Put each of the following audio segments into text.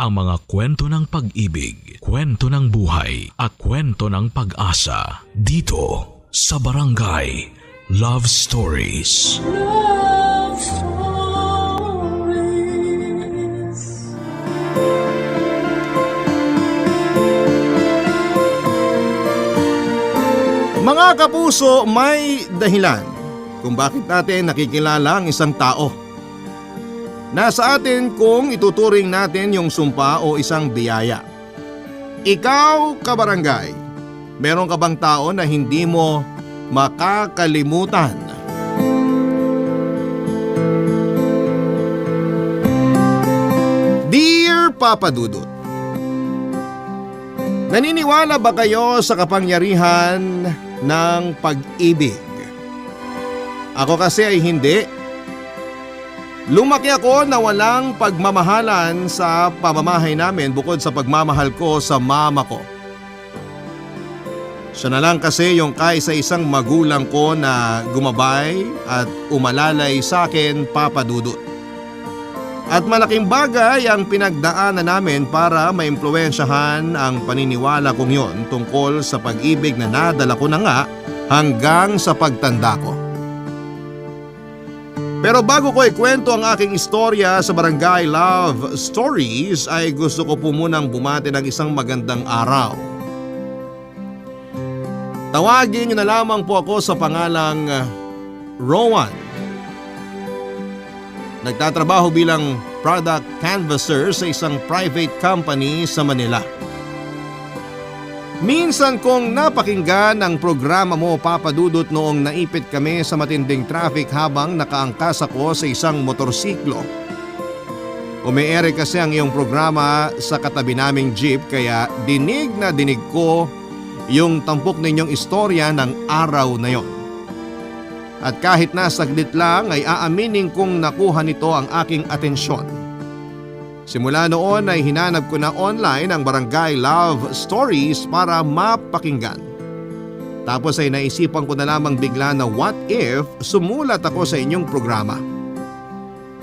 ang mga kwento ng pag-ibig, kwento ng buhay at kwento ng pag-asa dito sa Barangay Love Stories. Love Stories. Mga kapuso, may dahilan kung bakit natin nakikilala ang isang tao. Nasa atin kung ituturing natin yung sumpa o isang biyaya. Ikaw, kabarangay, meron ka bang tao na hindi mo makakalimutan? Dear Papa Dudut, naniniwala ba kayo sa kapangyarihan ng pag-ibig? Ako kasi ay hindi. Lumaki ako na walang pagmamahalan sa pamamahay namin bukod sa pagmamahal ko sa mama ko. Siya na lang kasi yung kaisa-isang magulang ko na gumabay at umalalay sa akin, Papa Dudut. At malaking bagay ang pinagdaanan namin para maimpluwensyahan ang paniniwala kong yon tungkol sa pag-ibig na nadala ko na nga hanggang sa pagtanda ko. Pero bago ko ikwento ang aking istorya sa Barangay Love Stories ay gusto ko po munang bumati ng isang magandang araw. Tawagin niyo na lamang po ako sa pangalang Rowan. Nagtatrabaho bilang product canvasser sa isang private company sa Manila. Minsan kong napakinggan ang programa mo, Papa Dudut, noong naipit kami sa matinding traffic habang nakaangkas ako sa isang motorsiklo. Umiere kasi ang iyong programa sa katabi naming jeep kaya dinig na dinig ko yung tampok ninyong istorya ng araw na yon. At kahit na saglit lang ay aaminin kong nakuha nito ang aking atensyon. Simula noon ay hinanap ko na online ang Barangay Love Stories para mapakinggan. Tapos ay naisipan ko na lamang bigla na what if sumulat ako sa inyong programa.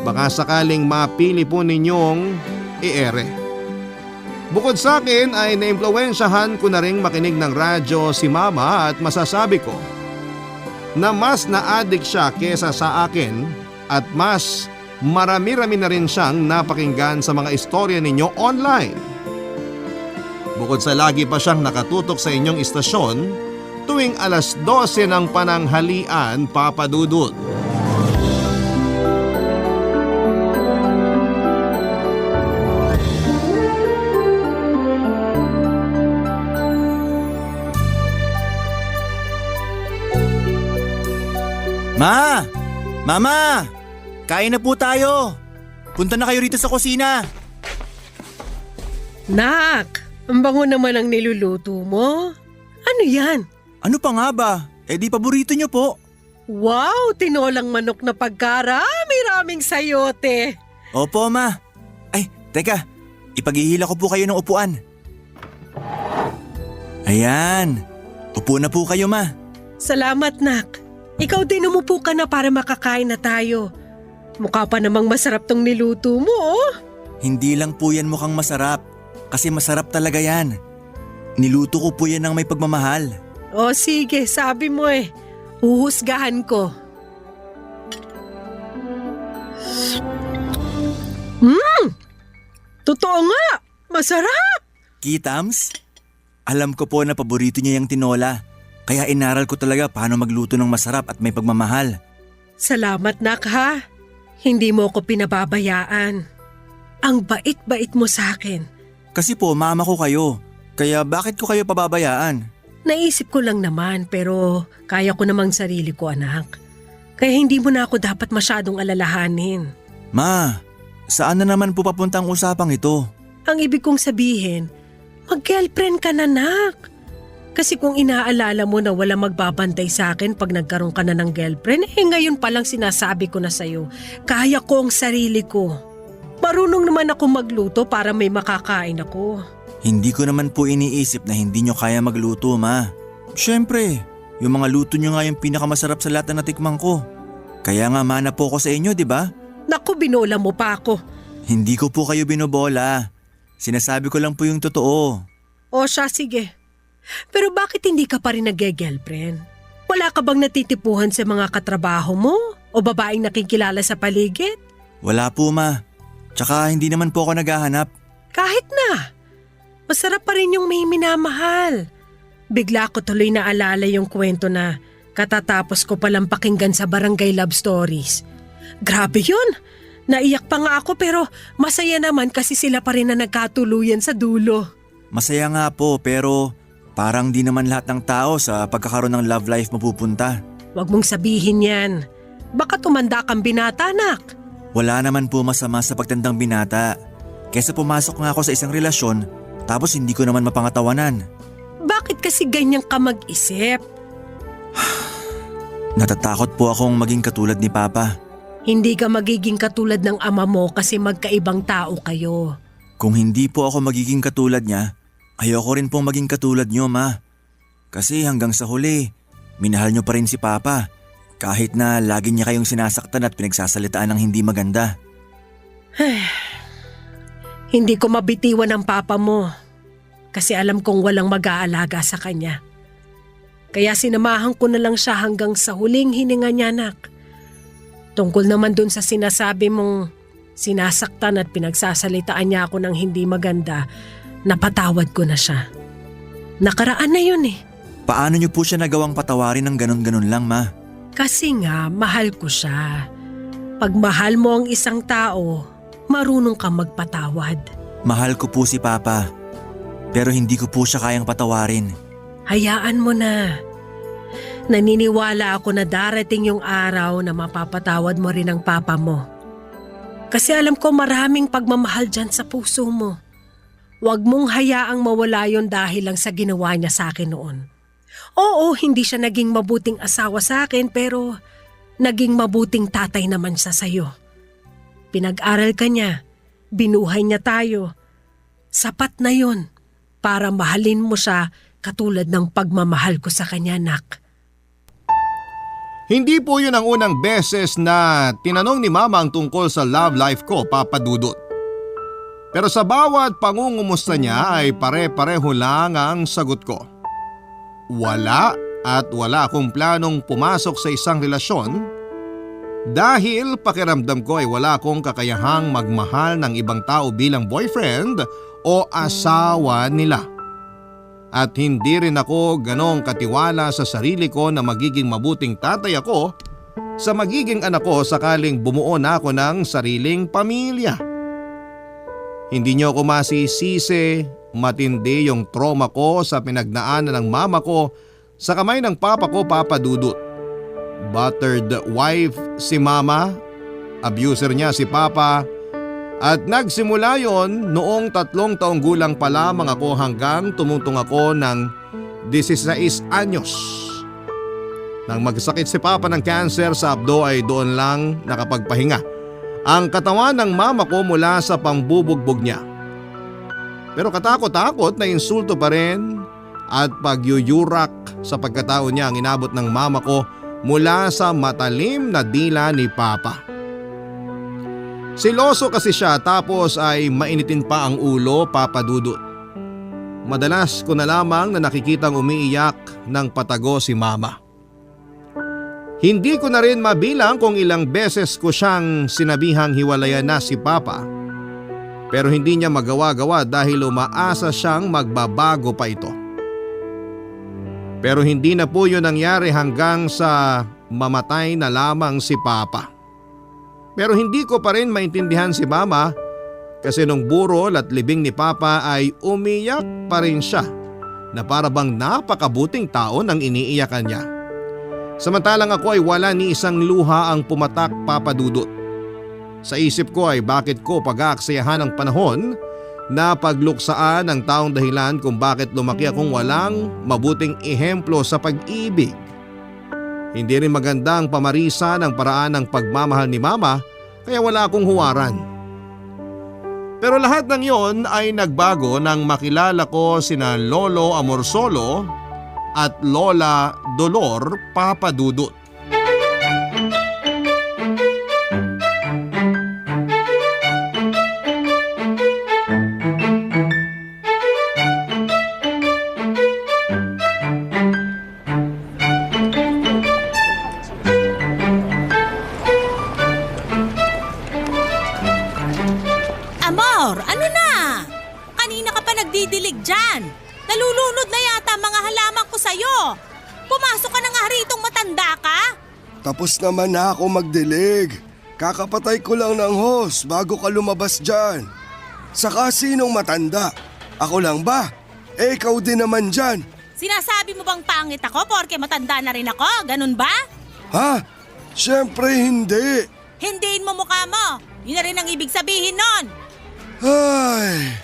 Baka sakaling mapili po ninyong i-ere. Bukod sa akin ay naimpluwensyahan ko na ring makinig ng radyo si Mama at masasabi ko na mas na-addict siya kesa sa akin at mas marami-rami na rin siyang napakinggan sa mga istorya ninyo online. Bukod sa lagi pa siyang nakatutok sa inyong istasyon tuwing alas 12 ng pananghalian, Papa Dudut. Ma! Mama! Kain na po tayo! Punta na kayo rito sa kusina! Nak, ang bango naman ang niluluto mo. Ano yan? Ano pa nga ba? Di paborito niyo po. Wow, tinolang manok na pagkarami-raming sayote. Opo, Ma. Ay, teka. Ipaghihila ko po kayo ng upuan. Ayan. Upo na po kayo, Ma. Salamat, Nak. Ikaw din umupo ka na para makakain na tayo. Mukha pa namang masarap tong niluto mo, oh. Hindi lang po yan mukhang masarap. Kasi masarap talaga yan. Niluto ko po yan ng may pagmamahal. O sige, sabi mo eh. Huhusgahan ko. Totoo nga! Masarap! Kitams? Alam ko po na paborito niya yung tinola. Kaya inaral ko talaga paano magluto ng masarap at may pagmamahal. Salamat, Nak, ha? Hindi mo ko pinababayaan. Ang bait-bait mo sa akin. Kasi po mama ko kayo. Kaya bakit ko kayo pababayaan? Naisip ko lang naman pero kaya ko namang sarili ko, anak. Kaya hindi mo na ako dapat masyadong alalahanin. Ma, saan na naman po papunta ang usapang ito? Ang ibig kong sabihin, mag-girlfriend ka na, Nak. Kasi kung inaalala mo na wala magbabantay sa akin pag nagkaroon ka na ng girlfriend, ngayon palang sinasabi ko na sa'yo, kaya ko ang sarili ko. Marunong naman ako magluto para may makakain ako. Hindi ko naman po iniisip na hindi nyo kaya magluto, Ma. Siyempre, yung mga luto nyo nga yung pinakamasarap sa lahat na natikman ko. Kaya nga mana po ko sa inyo, di ba? Naku, binola mo pa ako. Hindi ko po kayo binobola. Sinasabi ko lang po yung totoo. O siya, sige. Pero bakit hindi ka pa rin nag-girlfriend? Wala ka bang natitipuhan sa mga katrabaho mo? O babaeng nakikilala sa paligid? Wala po ma. Tsaka hindi naman po ako naghahanap. Kahit na. Masarap pa rin yung may minamahal. Bigla ko tuloy naalala yung kwento na katatapos ko palang pakinggan sa Barangay Love Stories. Grabe yun! Naiyak pa nga ako pero masaya naman kasi sila pa rin na nagkatuluyan sa dulo. Masaya nga po pero parang di naman lahat ng tao sa pagkakaroon ng love life mapupunta. Huwag mong sabihin yan. Baka tumanda kang binata, anak. Wala naman po masama sa pagtandang binata. Kesa pumasok nga ako sa isang relasyon tapos hindi ko naman mapangatawanan. Bakit kasi ganyan ka mag-isip? Natatakot po akong maging katulad ni Papa. Hindi ka magiging katulad ng ama mo kasi magkaibang tao kayo. Kung hindi po ako magiging katulad niya, ayoko rin pong maging katulad niyo, Ma. Kasi hanggang sa huli, minahal niyo pa rin si Papa. Kahit na lagi niya kayong sinasaktan at pinagsasalitaan ng hindi maganda. Hindi ko mabitiwan ang papa mo kasi alam kong walang mag-aalaga sa kanya. Kaya sinamahan ko na lang siya hanggang sa huling hininga niya, anak. Tungkol naman dun sa sinasabi mong sinasaktan at pinagsasalitaan niya ako ng hindi maganda, napatawad ko na siya. Nakaraan na yun eh. Paano niyo po siya nagawang patawarin ng ganon-ganon lang, Ma? Kasi nga, mahal ko siya. Pag mahal mo ang isang tao, marunong kang magpatawad. Mahal ko po si Papa, pero hindi ko po siya kayang patawarin. Hayaan mo na. Naniniwala ako na darating yung araw na mapapatawad mo rin ang papa mo. Kasi alam ko maraming pagmamahal dyan sa puso mo. Huwag mong hayaang mawala yon dahil lang sa ginawa niya sa akin noon. Oo, hindi siya naging mabuting asawa sa akin pero naging mabuting tatay naman siya sa'yo. Pinag-aral ka niya, binuhay niya tayo. Sapat na yon para mahalin mo siya katulad ng pagmamahal ko sa kanya, nak. Hindi po yun ang unang beses na tinanong ni Mama ang tungkol sa love life ko, Papa Dudut. Pero sa bawat pangungumusta niya ay pare-pareho lang ang sagot ko. Wala at wala akong planong pumasok sa isang relasyon dahil pakiramdam ko ay wala akong kakayahang magmahal ng ibang tao bilang boyfriend o asawa nila. At hindi rin ako ganong katiwala sa sarili ko na magiging mabuting tatay ako sa magiging anak ko sakaling bumuo na ako ng sariling pamilya. Hindi niyo ako masisisi, matindi yung trauma ko sa pinagnaanan ng mama ko sa kamay ng papa ko, Papa Dudut. Battered wife si mama, abuser niya si papa, at nagsimula yon noong 3 taong gulang pa lamang ako hanggang tumutong ako ng 16 anyos. Nang magsakit si papa ng cancer sa abdo ay doon lang nakapagpahinga ang katawan ng mama ko mula sa pambubugbog niya. Pero katakot-takot na insulto pa rin at pagyuyurak sa pagkatao niya ang inabot ng mama ko mula sa matalim na dila ni Papa. Siloso kasi siya tapos ay mainitin pa ang ulo, Papa Dudut. Madalas ko na lamang na nakikitang umiiyak ng patago si Mama. Hindi ko na rin mabilang kung ilang beses ko siyang sinabihang hiwalayan na si Papa. Pero hindi niya magawa-gawa dahil umaasa siyang magbabago pa ito. Pero hindi na po yun nangyari hanggang sa mamatay na lamang si Papa. Pero hindi ko pa rin maintindihan si Mama kasi nung burol at libing ni Papa ay umiyak pa rin siya na para bang napakabuting tao nang iniiyakan niya. Samantalang ako ay wala ni isang luha ang pumatak, Papa Dudut. Sa isip ko ay bakit ko pag-aaksayahan ang panahon na pagluksaan ang taong dahilan kung bakit lumaki akong walang mabuting ehemplo sa pag-ibig. Hindi rin maganda ang pamarisa ng paraan ng pagmamahal ni Mama kaya wala akong huwaran. Pero lahat ng yon ay nagbago nang makilala ko sina Lolo Amorsolo at Lola Dolor, Papa Dudut. Kanina ka pa nagdidilig dyan. Nalulunod na yata mga halaman ko sa'yo. Pumasok ka na nga ritong matanda ka. Tapos naman na ako magdilig. Kakapatay ko lang ng hose bago ka lumabas dyan. Saka sinong matanda? Ako lang ba? Ikaw din naman dyan. Sinasabi mo bang pangit ako porke matanda na rin ako? Ganun ba? Ha? Siyempre hindi. Hindiin mo mukha mo. Yun na rin ang ibig sabihin nun. Ay,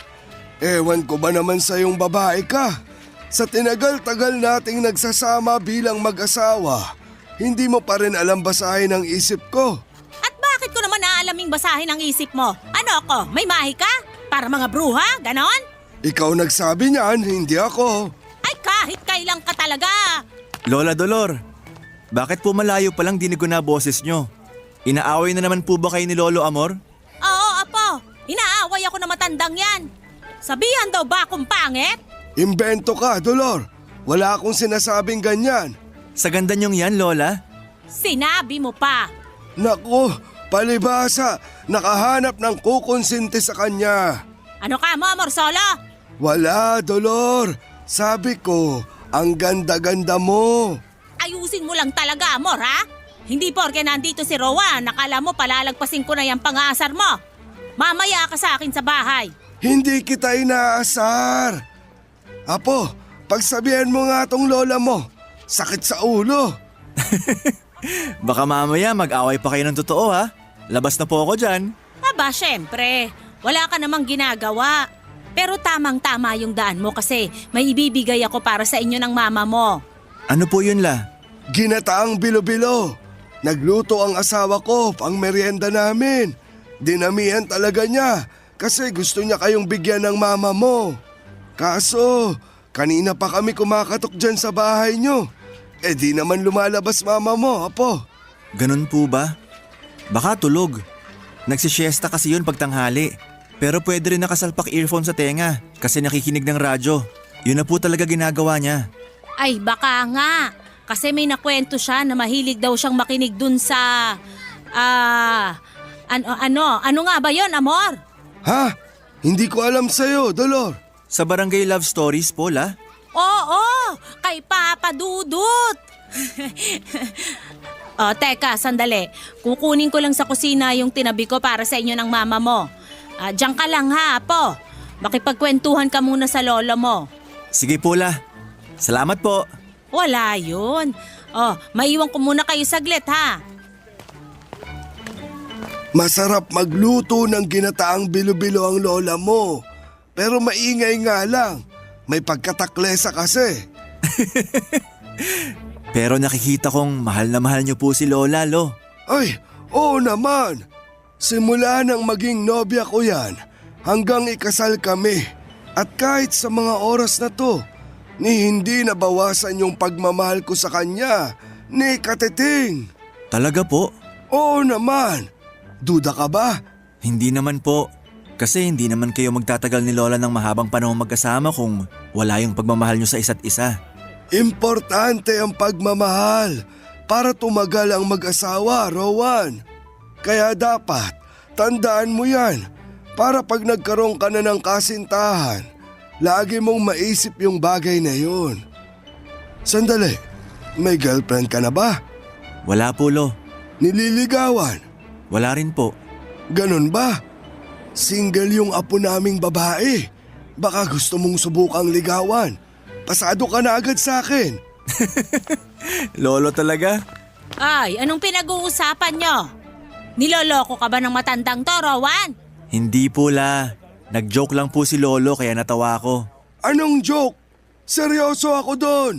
ewan ko ba naman sa yung babae ka? Sa tinagal-tagal nating nagsasama bilang mag-asawa, hindi mo pa rin alam basahin ang isip ko. At bakit ko naman naalaming basahin ang isip mo? Ano ako? May mahi ka? Para mga bruha? Ganon? Ikaw nagsabi niyan, hindi ako. Ay kahit kailan ka talaga. Lola Dolor, bakit po malayo palang dinig ko na boses nyo? Inaaway na naman po ba kayo ni Lolo Amor? Oo, apo. Inaaway ako na matandang yan. Sabihan daw ba akong pangit? Imbento ka, Dolor. Wala akong sinasabing ganyan. Sa ganda nyong yan, Lola? Sinabi mo pa. Naku, palibasa, nakahanap ng kukonsinti sa kanya. Ano ka mo, Amor Solo? Wala, Dolor. Sabi ko, ang ganda-ganda mo. Ayusin mo lang talaga, Amor, ha? Hindi porke nandito si Rowan, nakala mo palalagpasin ko na yung pang-aasar mo. Mamaya ka sa akin sa bahay. Hindi kita inaasar. Apo, pagsabihan mo nga tong lola mo, sakit sa ulo. Baka mamaya mag-away pa kayo ng totoo ha? Labas na po ako dyan. Aba, syempre. Wala ka namang ginagawa. Pero tamang-tama yung daan mo kasi may ibibigay ako para sa inyo ng mama mo. Ano po yun, La? Ginataang bilo-bilo. Nagluto ang asawa ko pang merienda namin. Dinamihan talaga niya kasi gusto niya kayong bigyan ng mama mo. Kaso, kanina pa kami kumakatok dyan sa bahay niyo. Eh di naman lumalabas mama mo, apo. Ganun po ba? Baka tulog. Nagsisiesta kasi yun pagtanghali. Pero pwede rin nakasalpak earphone sa tenga kasi nakikinig ng radyo. Yun na po talaga ginagawa niya. Ay, baka nga. Kasi may nakwento siya na mahilig daw siyang makinig dun sa... Ano nga ba yon, Amor? Ha? Hindi ko alam sa'yo, Dolor. Sa Barangay Love Stories po, La? Oo, kay Papa Dudut. Teka, sandali. Kukunin ko lang sa kusina yung tinabi ko para sa inyo ng mama mo. Diyan ka lang ha, Apo. Makipagkwentuhan ka muna sa lolo mo. Sige po, La. Salamat po. Wala yun. Maiwan ko muna kayo saglit ha. Masarap magluto ng ginataang bilo-bilo ang lola mo. Pero maingay nga lang. May pagkataklesa kasi. Pero nakikita kong mahal na mahal niyo po si Lola, Lo. Ay, oo naman. Simula nang maging nobya ko yan, hanggang ikasal kami. At kahit sa mga oras na to, ni hindi nabawasan yung pagmamahal ko sa kanya, ni Katiting. Talaga po? Oo naman. Duda ka ba? Hindi naman po. Kasi hindi naman kayo magtatagal ni Lola ng mahabang panahon magkasama kung wala yung pagmamahal niyo sa isa't isa. Importante ang pagmamahal para tumagal ang mag-asawa, Rowan. Kaya dapat, tandaan mo yan para pag nagkaroon ka na ng kasintahan, lagi mong maisip yung bagay na yun. Sandali, may girlfriend ka na ba? Wala po, Lo. Nililigawan? Wala rin po. Ganun ba? Single yung apo naming babae. Baka gusto mong subukang ligawan. Pasado ka na agad sa akin. Lolo talaga? Ay, anong pinag-uusapan nyo? Niloloko ka ba ng matandang to, Rowan? Hindi po, La. Nag-joke lang po si Lolo kaya natawa ko. Anong joke? Seryoso ako doon.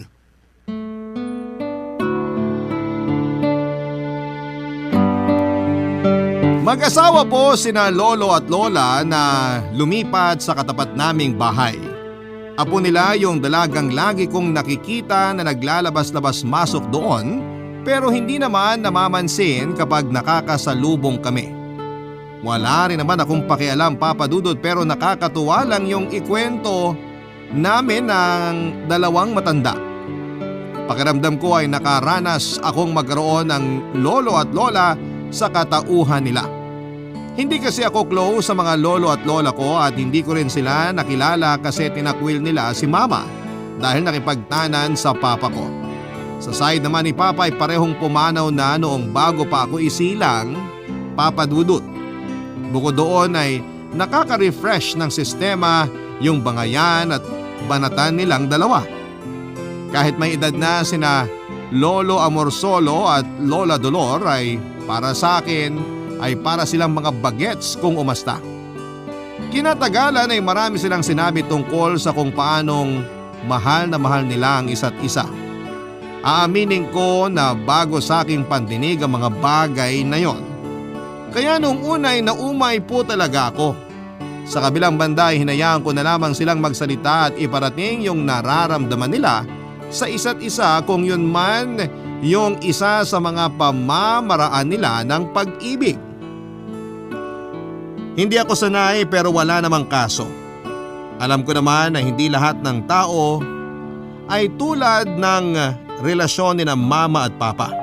Mag-asawa po sina Lolo at Lola na lumipat sa katapat naming bahay. Apo nila yung dalagang lagi kong nakikita na naglalabas-labas masok doon pero hindi naman namamansin kapag nakakasalubong kami. Wala rin naman akong pakialam, Papa Dudut, pero nakakatuwa lang yung ikwento namin ng dalawang matanda. Pakiramdam ko ay nakaranas akong magkaroon ng lolo at lola sa katauhan nila. Hindi kasi ako close sa mga lolo at lola ko at hindi ko rin sila nakilala kasi tinakwil nila si mama dahil nakipagtanan sa papa ko. Sa side naman ni papa ay parehong pumanaw na noong bago pa ako isilang, Papa Dudut. Bukod doon ay nakaka-refresh ng sistema yung bangayan at banatan nilang dalawa. Kahit may edad na sina Lolo Amorsolo at Lola Dolor ay para sa akin ay para silang mga bagets kung umasta. Kinatagalan ay marami silang sinabi tungkol sa kung paanong mahal na mahal nila ang isa't isa. Aaminin ko na bago sa aking pandinig ang mga bagay na yon. Kaya nung una ay naumay po talaga ako. Sa kabilang banda ay hinayaan ko na lamang silang magsalita at iparating yung nararamdaman nila sa isa't isa kung yun man yung isa sa mga pamamaraan nila ng pag-ibig. Hindi ako sanay pero wala namang kaso. Alam ko naman na hindi lahat ng tao ay tulad ng relasyon ni na mama at papa.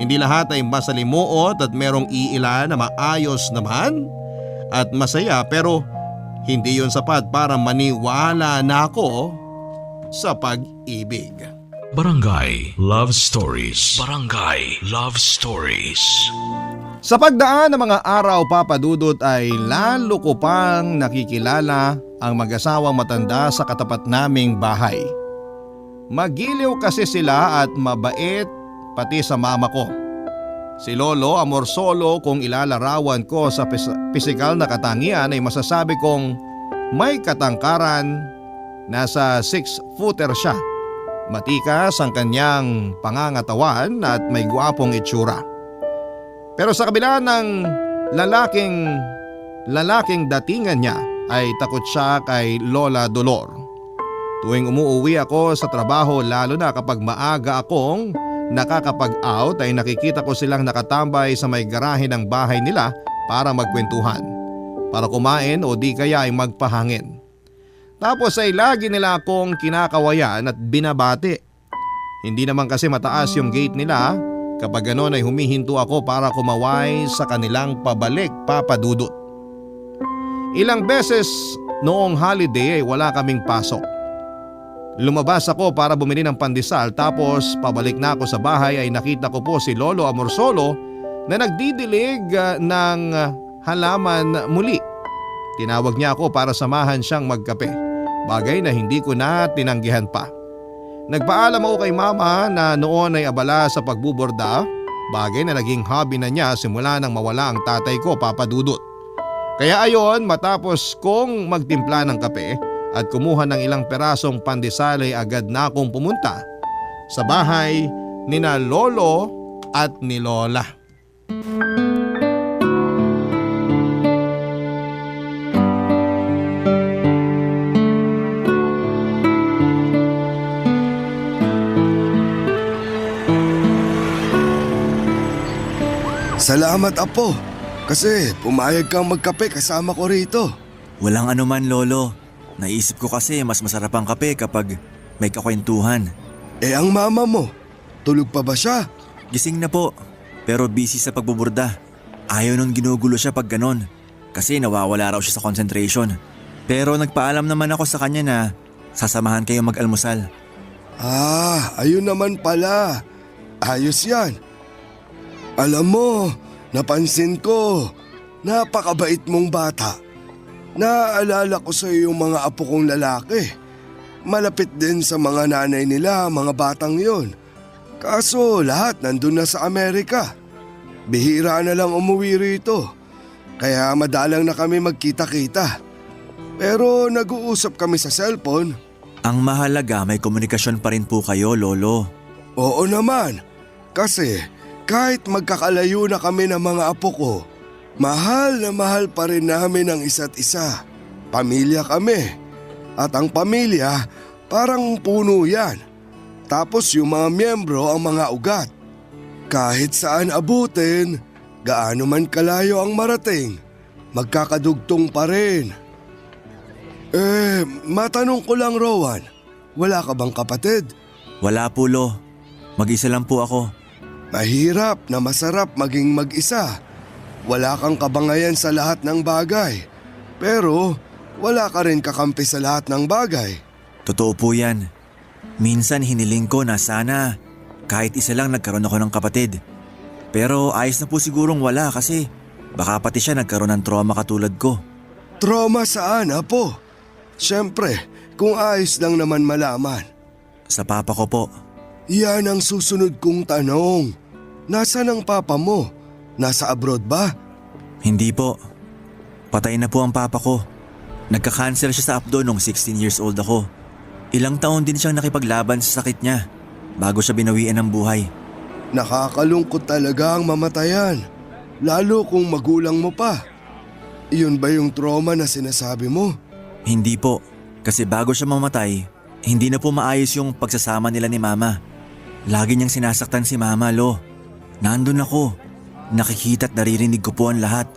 Hindi lahat ay masalimuot at merong iilan na maayos naman at masaya pero hindi yon sapat para maniwala na ako sa pag-ibig. Barangay Love Stories. Barangay Love Stories. Sa pagdaan ng mga araw, Papa Dudut, ay lalo ko pang nakikilala ang mag-asawang matanda sa katapat naming bahay. Magiliw kasi sila at mabait pati sa mama ko. Si Lolo Amorsolo, kung ilalarawan ko sa pisikal na katangian ay masasabi kong may katangkaran, nasa 6-footer siya. Matikas ang kanyang pangangatawan at may gwapong itsura. Pero sa kabila ng lalaking datingan niya ay takot siya kay Lola Dolor. Tuwing umuuwi ako sa trabaho, lalo na kapag maaga akong nakakapag-out, ay nakikita ko silang nakatambay sa may garahe ng bahay nila para magkwentuhan, para kumain o di kaya ay magpahangin. Tapos ay lagi nila akong kinakawayan at binabati. Hindi naman kasi mataas yung gate nila. Kapag ganon ay humihinto ako para kumaway sa kanilang pabalik, Papa Dudut. Ilang beses noong holiday ay wala kaming pasok. Lumabas ako para bumili ng pandesal, tapos pabalik na ako sa bahay ay nakita ko po si Lolo Amorsolo na nagdidilig ng halaman muli. Tinawag niya ako para samahan siyang magkape, bagay na hindi ko na tinanggihan pa. Nagpaalam ako kay mama na noon ay abala sa pagbuborda, bagay na naging hobby na niya simula nang mawala ang tatay ko, Papa Dudut. Kaya ayon, matapos kong magtimpla ng kape at kumuha ng ilang perasong pandesal ay agad na akong pumunta sa bahay nina Lolo at ni Lola. Salamat, Apo, kasi pumayag kang magkape kasama ko rito. Walang anuman, Lolo. Naisip ko kasi mas masarap ang kape kapag may kakwentuhan. Eh ang mama mo, tulog pa ba siya? Gising na po, pero busy sa pagbuburda. Ayaw nun ginugulo siya pag ganon, kasi nawawala raw siya sa concentration. Pero nagpaalam naman ako sa kanya na sasamahan kayo mag-almusal. Ayun naman pala. Ayos yan. Alam mo, napansin ko, napakabait mong bata. Naaalala ko sa iyo yung mga apo kong lalaki. Malapit din sa mga nanay nila, mga batang yon. Kaso lahat nandun na sa Amerika. Bihira na lang umuwi rito. Kaya madalang na kami magkita-kita. Pero nag-uusap kami sa cellphone. Ang mahalaga, may komunikasyon pa rin po kayo, Lolo. Oo naman, kasi kahit magkakalayo na kami ng mga apo ko, mahal na mahal pa rin namin ang isa't isa. Pamilya kami. At ang pamilya, parang puno yan. Tapos yung mga miyembro ang mga ugat. Kahit saan abutin, gaano man kalayo ang marating, magkakadugtong pa rin. Matanong ko lang, Rowan, wala ka bang kapatid? Wala po, Lo. Mag-isa lang po ako. Mahirap na masarap maging mag-isa. Wala kang kabangayan sa lahat ng bagay. Pero wala ka rin kakampi sa lahat ng bagay. Totoo po yan. Minsan hiniling ko na sana kahit isa lang nagkaroon ako ng kapatid. Pero ayos na po sigurong wala kasi baka pati siya nagkaroon ng trauma katulad ko. Trauma saan, Apo? Siyempre, kung ayos lang naman malaman. Sa papa ko po. Yan ang susunod kong tanong. Nasaan ang papa mo? Nasa abroad ba? Hindi po. Patay na po ang papa ko. Nagka-cancer siya sa abdo nung 16 years old ako. Ilang taon din siyang nakipaglaban sa sakit niya bago siya binawian ng buhay. Nakakalungkot talaga ang mamatayan. Lalo kung magulang mo pa. Iyon ba yung trauma na sinasabi mo? Hindi po. Kasi bago siya mamatay, hindi na po maayos yung pagsasama nila ni mama. Lagi niyang sinasaktan si mama, Lo. Nandun ako. Nakikita at naririnig ko po ang lahat.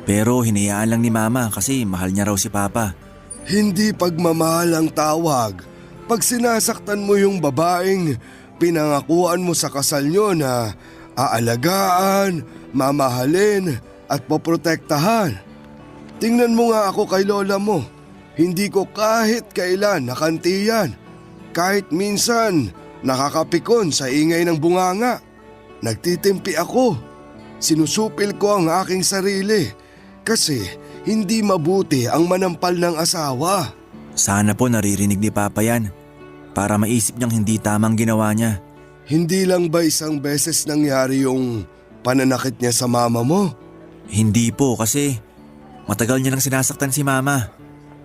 Pero hinayaan lang ni mama kasi mahal niya raw si papa. Hindi pagmamahal ang tawag. Pag sinasaktan mo yung babaeng pinangakuan mo sa kasal nyo na aalagaan, mamahalin at poprotektahan. Tingnan mo nga ako kay lola mo. Hindi ko kahit kailan nakantiyan. Kahit minsan nakakapikon sa ingay ng bunganga. Nagtitimpi ako. Sinusupil ko ang aking sarili kasi hindi mabuti ang manampal ng asawa. Sana po naririnig ni papa yan para maisip niyang hindi tamang ginawa niya. Hindi lang ba isang beses nangyari yung pananakit niya sa mama mo? Hindi po kasi matagal niya nang sinasaktan si mama.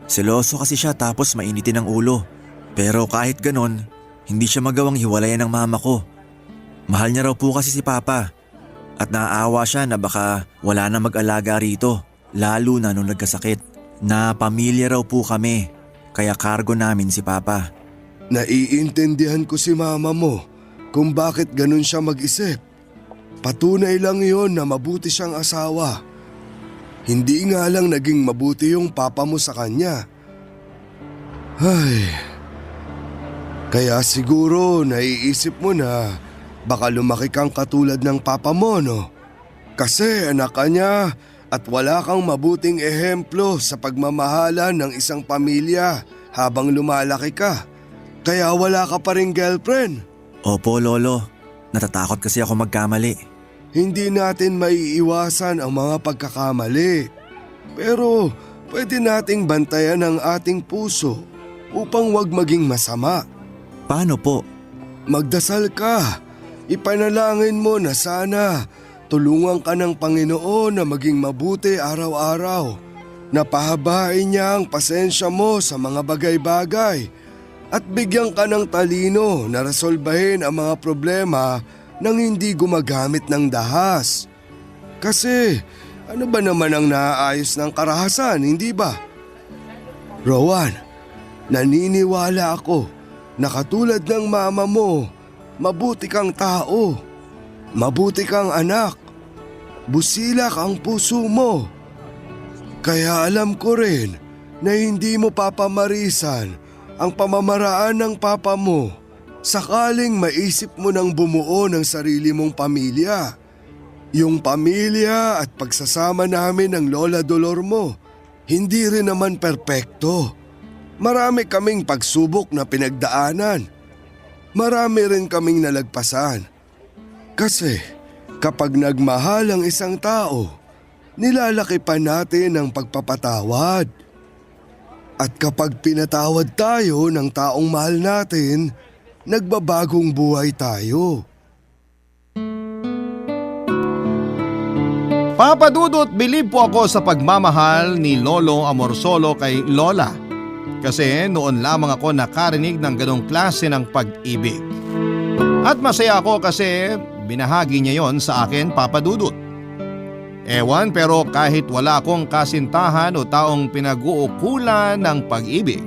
Seloso kasi siya tapos mainitin ang ulo. Pero kahit ganon, hindi siya magawang hiwalayan ng mama ko. Mahal niya raw po kasi si papa at naaawa siya na baka wala na mag-alaga rito. Lalo na nung nagkasakit na pamilya raw po kami kaya kargo namin si papa. Naiintindihan ko si mama mo kung bakit ganun siya mag-isip. Patunay lang yon na mabuti siyang asawa. Hindi nga lang naging mabuti yung papa mo sa kanya. Ay, kaya siguro naiisip mo na baka lumaki kang katulad ng papa mo, no? Kasi anak ka niya at wala kang mabuting ehemplo sa pagmamahalan ng isang pamilya habang lumalaki ka. Kaya wala ka pa ring girlfriend. Opo, Lolo. Natatakot kasi ako magkamali. Hindi natin maiiwasan ang mga pagkakamali. Pero pwede nating bantayan ang ating puso upang wag maging masama. Paano po? Magdasal ka. Ipanalangin mo na sana tulungan ka ng Panginoon na maging mabuti araw-araw. Napahabain niya ang pasensya mo sa mga bagay-bagay at bigyan ka ng talino na resolbahin ang mga problema nang hindi gumagamit ng dahas. Kasi ano ba naman ang naaayos ng karahasan, hindi ba? Rowan, naniniwala ako na katulad ng mama mo, mabuti kang tao. Mabuti kang anak. Busilak ang puso mo. Kaya alam ko rin na hindi mo papamarisan ang pamamaraan ng papa mo sakaling maisip mo nang bumuo ng sarili mong pamilya. Yung pamilya at pagsasama namin ng Lola Dolor mo, hindi rin naman perpekto. Marami kaming pagsubok na pinagdaanan. Marami rin kaming nalagpasan. Kasi kapag nagmahal ang isang tao, nilalaki pa natin ang pagpapatawad. At kapag pinatawad tayo ng taong mahal natin, nagbabagong buhay tayo. Papa Dudut, believe po ako sa pagmamahal ni Lolo Amorsolo kay Lola. Kasi noon lamang ako nakarinig ng ganong klase ng pag-ibig. At masaya ako kasi binahagi niya yon sa akin, Papa Dudut. Ewan, pero kahit wala akong kasintahan o taong pinag-uukulan ng pag-ibig,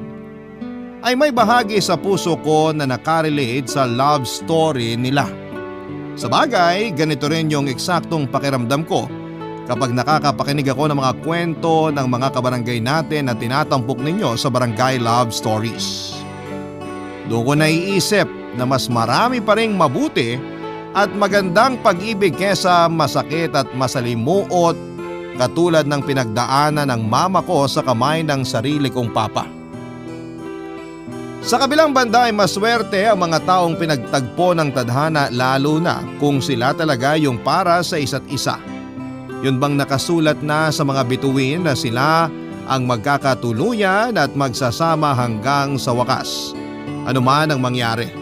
ay may bahagi sa puso ko na nakarelate sa love story nila. Sa bagay, ganito rin yung eksaktong pakiramdam ko kapag nakakapakinig ako ng mga kwento ng mga kabarangay natin na tinatampok ninyo sa Barangay Love Stories. Doon ko naiisip na mas marami pa ring mabuti at magandang pag-ibig kesa masakit at masalimuot katulad ng pinagdaanan ng mama ko sa kamay ng sarili kong papa. Sa kabilang banda ay maswerte ang mga taong pinagtagpo ng tadhana lalo na kung sila talaga yung para sa isa't isa. Yun bang nakasulat na sa mga bituin na sila ang magkakatuluyan at magsasama hanggang sa wakas, anuman ang mangyari.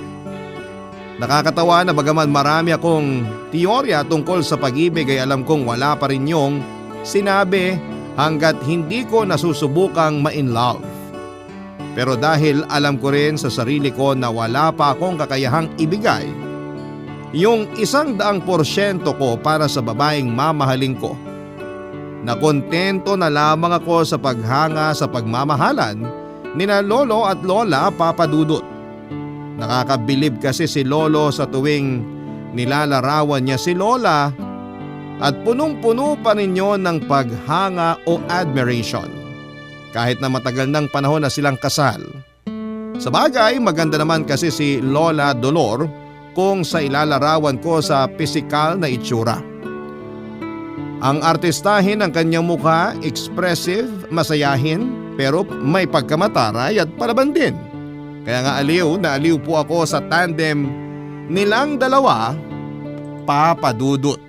Nakakatawa na bagaman marami akong teorya tungkol sa pag-ibig ay alam kong wala pa rin yung sinabi hanggat hindi ko nasusubukang ma-in love. Pero dahil alam ko rin sa sarili ko na wala pa akong kakayahang ibigay yung 100% ko para sa babaeng mamahalin ko, na kontento na lamang ako sa paghanga sa pagmamahalan nina lolo at lola Papa Dudut. Nakakabilib kasi si lolo sa tuwing nilalarawan niya si lola at punong-puno pa rin yun ng paghanga o admiration. Kahit na matagal ng panahon na silang kasal. Sa bagay, maganda naman kasi si Lola Dolor kung sa ilalarawan ko sa pisikal na itsura. Ang artistahin ng kanyang mukha, expressive, masayahin, pero may pagkamataray at palaban din. Kaya nga aliw na aliw po ako sa tandem nilang dalawa, Papa Dudut.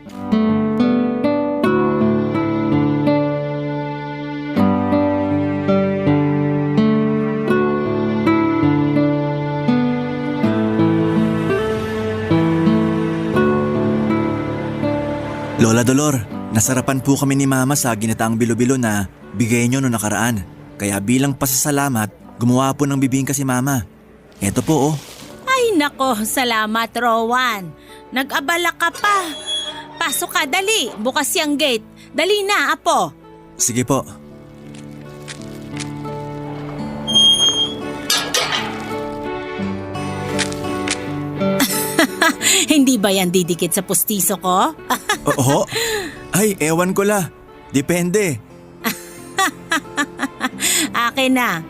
Lola Dolor, nasarapan po kami ni Mama sa ginataang bilo-bilo na bigay nyo noong nakaraan. Kaya bilang pasasalamat, gumawa po ng bibingka si Mama. Eto po oh. Ay nako, salamat Rowan. Nag-abala ka pa. Pasok ka, dali. Bukas yung gate. Dali na, apo. Sige po. Hindi ba yan didikit sa pustiso ko? Oo? Ay, ewan ko la. Depende. Akin na.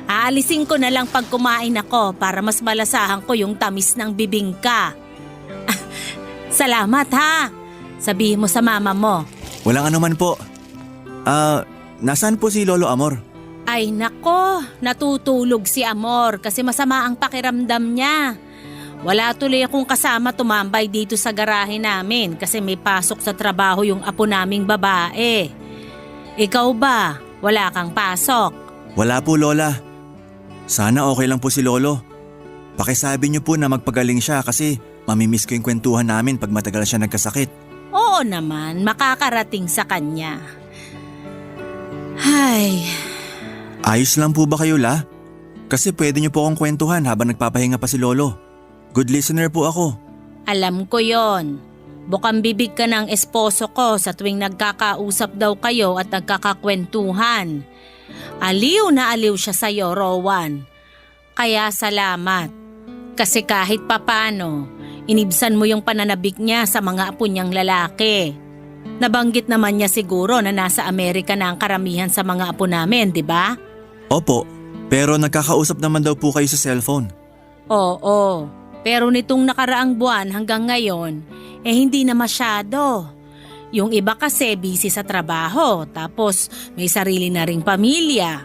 Aalisin ko na lang pag kumain ako para mas malasahan ko yung tamis ng bibingka. Salamat ha. Sabihin mo sa mama mo. Walang anuman po. Nasaan po si Lolo Amor? Ay nako, natutulog si Amor kasi masama ang pakiramdam niya. Wala tuloy akong kasama tumambay dito sa garahe namin kasi may pasok sa trabaho yung apo naming babae. Ikaw ba? Wala kang pasok? Wala po Lola. Sana okay lang po si Lolo. Pakisabi niyo po na magpagaling siya kasi mamimiss ko yung kwentuhan namin pag matagal siya nagkasakit. Oo naman, makakarating sa kanya. Ay. Ayos lang po ba kayo La? Kasi pwede niyo po akong kwentuhan habang nagpapahinga pa si Lolo. Good listener po ako. Alam ko yon. Bukang bibig ka ng esposo ko sa tuwing nagkakausap daw kayo at nagkakakwentuhan. Aliw na aliw siya sa'yo, Rowan. Kaya salamat. Kasi kahit papano, inibsan mo yung pananabik niya sa mga apo niyang lalaki. Nabanggit naman niya siguro na nasa Amerika na ang karamihan sa mga apo namin, di ba? Opo, pero nagkakausap naman daw po kayo sa cellphone. Oo, pero nitong nakaraang buwan hanggang ngayon, hindi na masyado. Yung iba kasi busy sa trabaho, tapos may sarili na ring pamilya.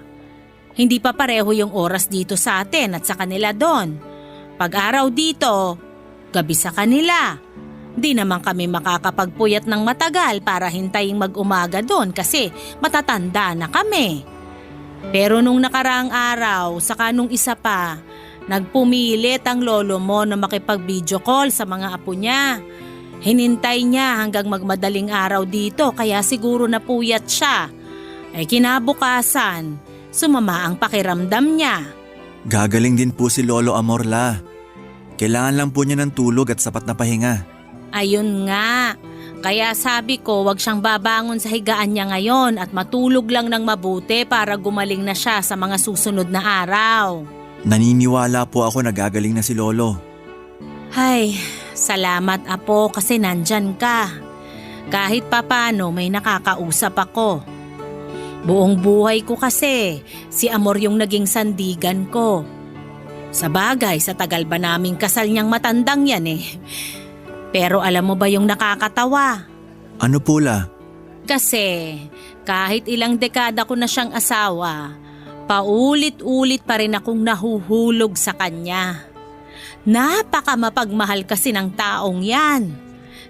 Hindi pa pareho yung oras dito sa atin at sa kanila doon. Pag-araw dito, gabi sa kanila. Di naman kami makakapagpuyat ng matagal para hintayin mag-umaga doon kasi matatanda na kami. Pero nung nakaraang araw, saka nung isa pa, nagpumilit ang lolo mo na makipag-video call sa mga apo niya. Hinintay niya hanggang magmadaling araw dito kaya siguro napuyat siya. Ay kinabukasan, sumama ang pakiramdam niya. Gagaling din po si Lolo Amor La. Kailangan lang po niya ng tulog at sapat na pahinga. Ayun nga, kaya sabi ko wag siyang babangon sa higaan niya ngayon at matulog lang ng mabuti para gumaling na siya sa mga susunod na araw. Naniniwala po ako na gagaling na si Lolo. Ay, salamat apo kasi nandyan ka. Kahit papano may nakakausap ako. Buong buhay ko kasi si Amor yung naging sandigan ko. Sa bagay, sa tagal ba naming kasal niyang matandang yan Pero alam mo ba yung nakakatawa? Ano po la? Kasi kahit ilang dekada ko na siyang asawa, paulit-ulit pa rin akong nahuhulog sa kanya. Napaka mapagmahal kasi ng taong yan.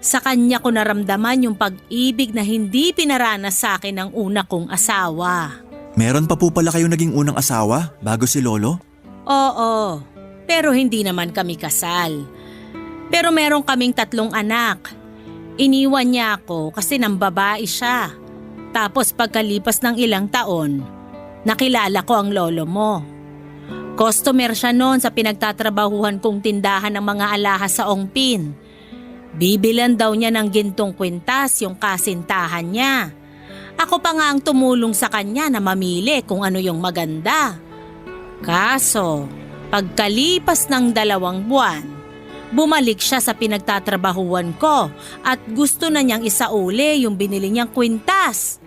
Sa kanya ko naramdaman yung pag-ibig na hindi pinaranas sa akin ng una kong asawa. Meron pa po pala kayong naging unang asawa bago si Lolo? Oo, pero hindi naman kami kasal. Pero meron kaming 3 anak. Iniwan niya ako kasi nang babae siya. Tapos pagkalipas ng ilang taon, nakilala ko ang lolo mo. Customer siya noon sa pinagtatrabahuhan kong tindahan ng mga alahas sa Ongpin. Bibilan daw niya ng gintong kwintas yung kasintahan niya. Ako pa nga ang tumulong sa kanya na mamili kung ano yung maganda. Kaso, pagkalipas ng 2 buwan, bumalik siya sa pinagtatrabahuan ko at gusto na niyang isauli yung binili niyang kwintas.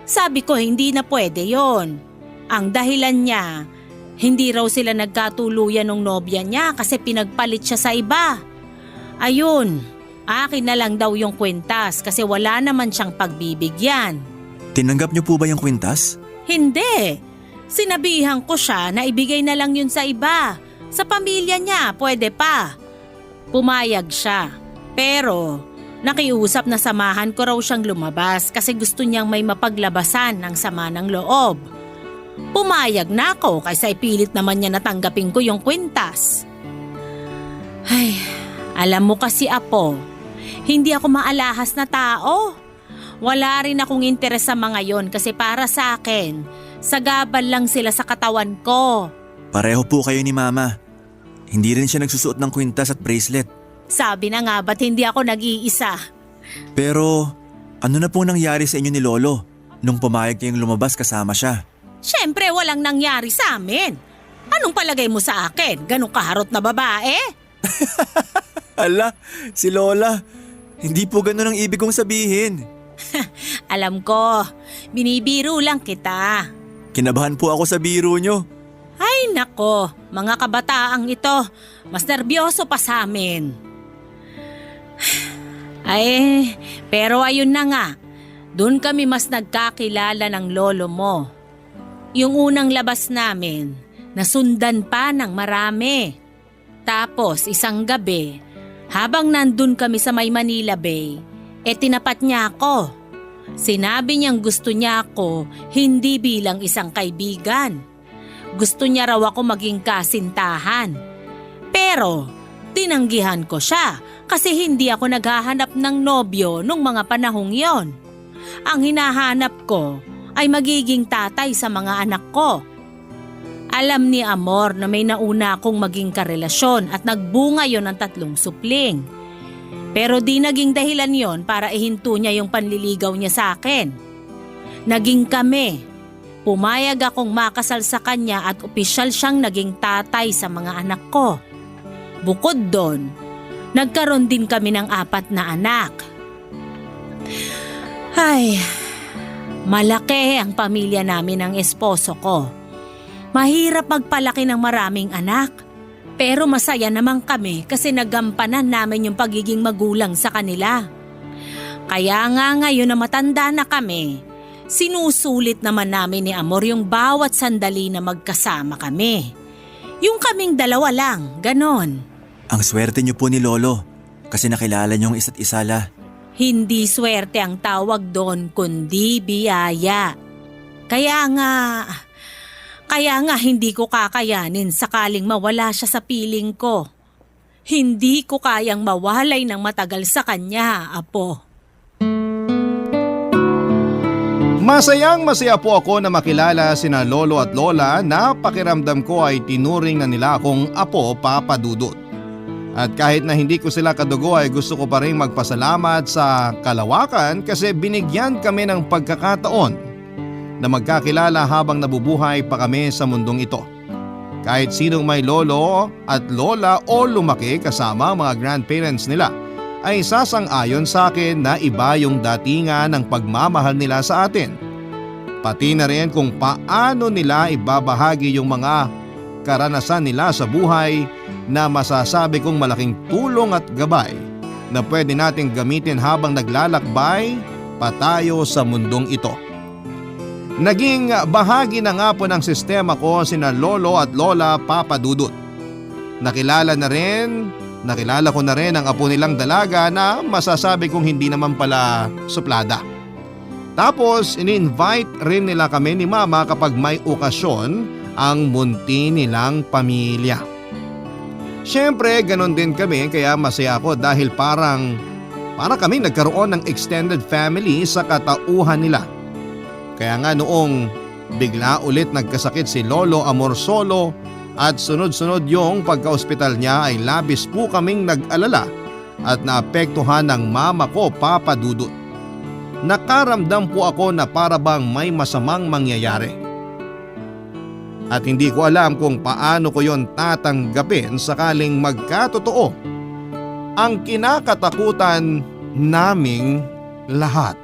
Sabi ko hindi na pwede yon. Ang dahilan niya, hindi raw sila nagkatuluyan ng nobya niya kasi pinagpalit siya sa iba. Ayun, akin na lang daw yung kwintas kasi wala naman siyang pagbibigyan. Tinanggap niyo po ba yung kwintas? Hindi. Sinabihan ko siya na ibigay na lang yun sa iba. Sa pamilya niya, pwede pa. Pumayag siya. Pero nakiusap na samahan ko raw siyang lumabas kasi gusto niyang may mapaglabasan ng sama ng loob. Pumayag na ako kaysa ipilit naman niya natanggapin ko yung kwintas. Ay, alam mo kasi Apo, hindi ako maalahas na tao. Wala rin akong interes sa mga yon kasi para sa akin, sagabal lang sila sa katawan ko. Pareho po kayo ni Mama. Hindi rin siya nagsusuot ng kwintas at bracelet. Sabi na nga ba't hindi ako nag-iisa? Pero ano na po nangyari sa inyo ni Lolo nung pumayag kayong lumabas kasama siya? Siyempre walang nangyari sa amin. Anong palagay mo sa akin? Ganong kaharot na babae? Ala, si Lola. Hindi po ganun ang ibig kong sabihin. Alam ko, binibiro lang kita. Kinabahan po ako sa biro nyo. Ay nako, mga kabataang ito, mas nerbiyoso pa sa amin. Ay, pero ayun na nga, doon kami mas nagkakilala ng lolo mo. Yung unang labas namin, nasundan pa ng marami. Tapos isang gabi, habang nandun kami sa may Manila Bay, tinapat niya ako. Sinabi niyang gusto niya ako hindi bilang isang kaibigan. Gusto niya raw ako maging kasintahan. Pero tinanggihan ko siya kasi hindi ako naghahanap ng nobyo nung mga panahong yon. Ang hinahanap ko ay magiging tatay sa mga anak ko. Alam ni Amor na may nauna akong maging karelasyon at nagbunga yon ng 3 supling. Pero di naging dahilan yon para ihinto niya yung panliligaw niya sa akin. Naging kami. Pumayag akong makasal sa kanya at opisyal siyang naging tatay sa mga anak ko. Bukod doon, nagkaroon din kami ng 4 na anak. Ay, malaki ang pamilya namin ng esposo ko. Mahirap magpalaki ng maraming anak. Pero masaya naman kami kasi nagampanan namin yung pagiging magulang sa kanila. Kaya nga ngayon na matanda na kami, sinusulit naman namin ni Amor yung bawat sandali na magkasama kami. Yung kaming 2 lang, ganon. Ang swerte niyo po ni Lolo kasi nakilala niyo ang isa't isa la. Hindi swerte ang tawag doon kundi biyaya. Kaya nga hindi ko kakayanin sakaling mawala siya sa piling ko. Hindi ko kayang mawalay ng matagal sa kanya, Apo. Masayang masaya po ako na makilala sina Lolo at Lola na pakiramdam ko ay tinuring na nila akong Apo Papa Dudut. At kahit na hindi ko sila kadugo ay gusto ko pa rin magpasalamat sa kalawakan kasi binigyan kami ng pagkakataon na magkakilala habang nabubuhay pa kami sa mundong ito. Kahit sinong may lolo at lola o lumaki kasama ang mga grandparents nila ay sasang-ayon sa akin na iba yung datingan ng pagmamahal nila sa atin. Pati na rin kung paano nila ibabahagi yung mga karanasan nila sa buhay na masasabi kong malaking tulong at gabay na pwede nating gamitin habang naglalakbay patayo sa mundong ito. Naging bahagi na nga po ng sistema ko sina Lolo at Lola Papa Dudut. Nakilala ko na rin ang apo nilang dalaga na masasabi kong hindi naman pala suplada. Tapos in-invite rin nila kami ni Mama kapag may okasyon ang munti nilang pamilya. Siyempre ganon din kami kaya masaya ako dahil para kami nagkaroon ng extended family sa katauhan nila. Kaya nga noong bigla ulit nagkasakit si Lolo Amorsolo at sunod-sunod yung pagka-ospital niya ay labis po kaming nag-alala at naapektuhan ng mama ko, Papa Dudut. Nakaramdam po ako na para bang may masamang mangyayari. At hindi ko alam kung paano ko yon tatanggapin sakaling magkatotoo ang kinakatakutan naming lahat.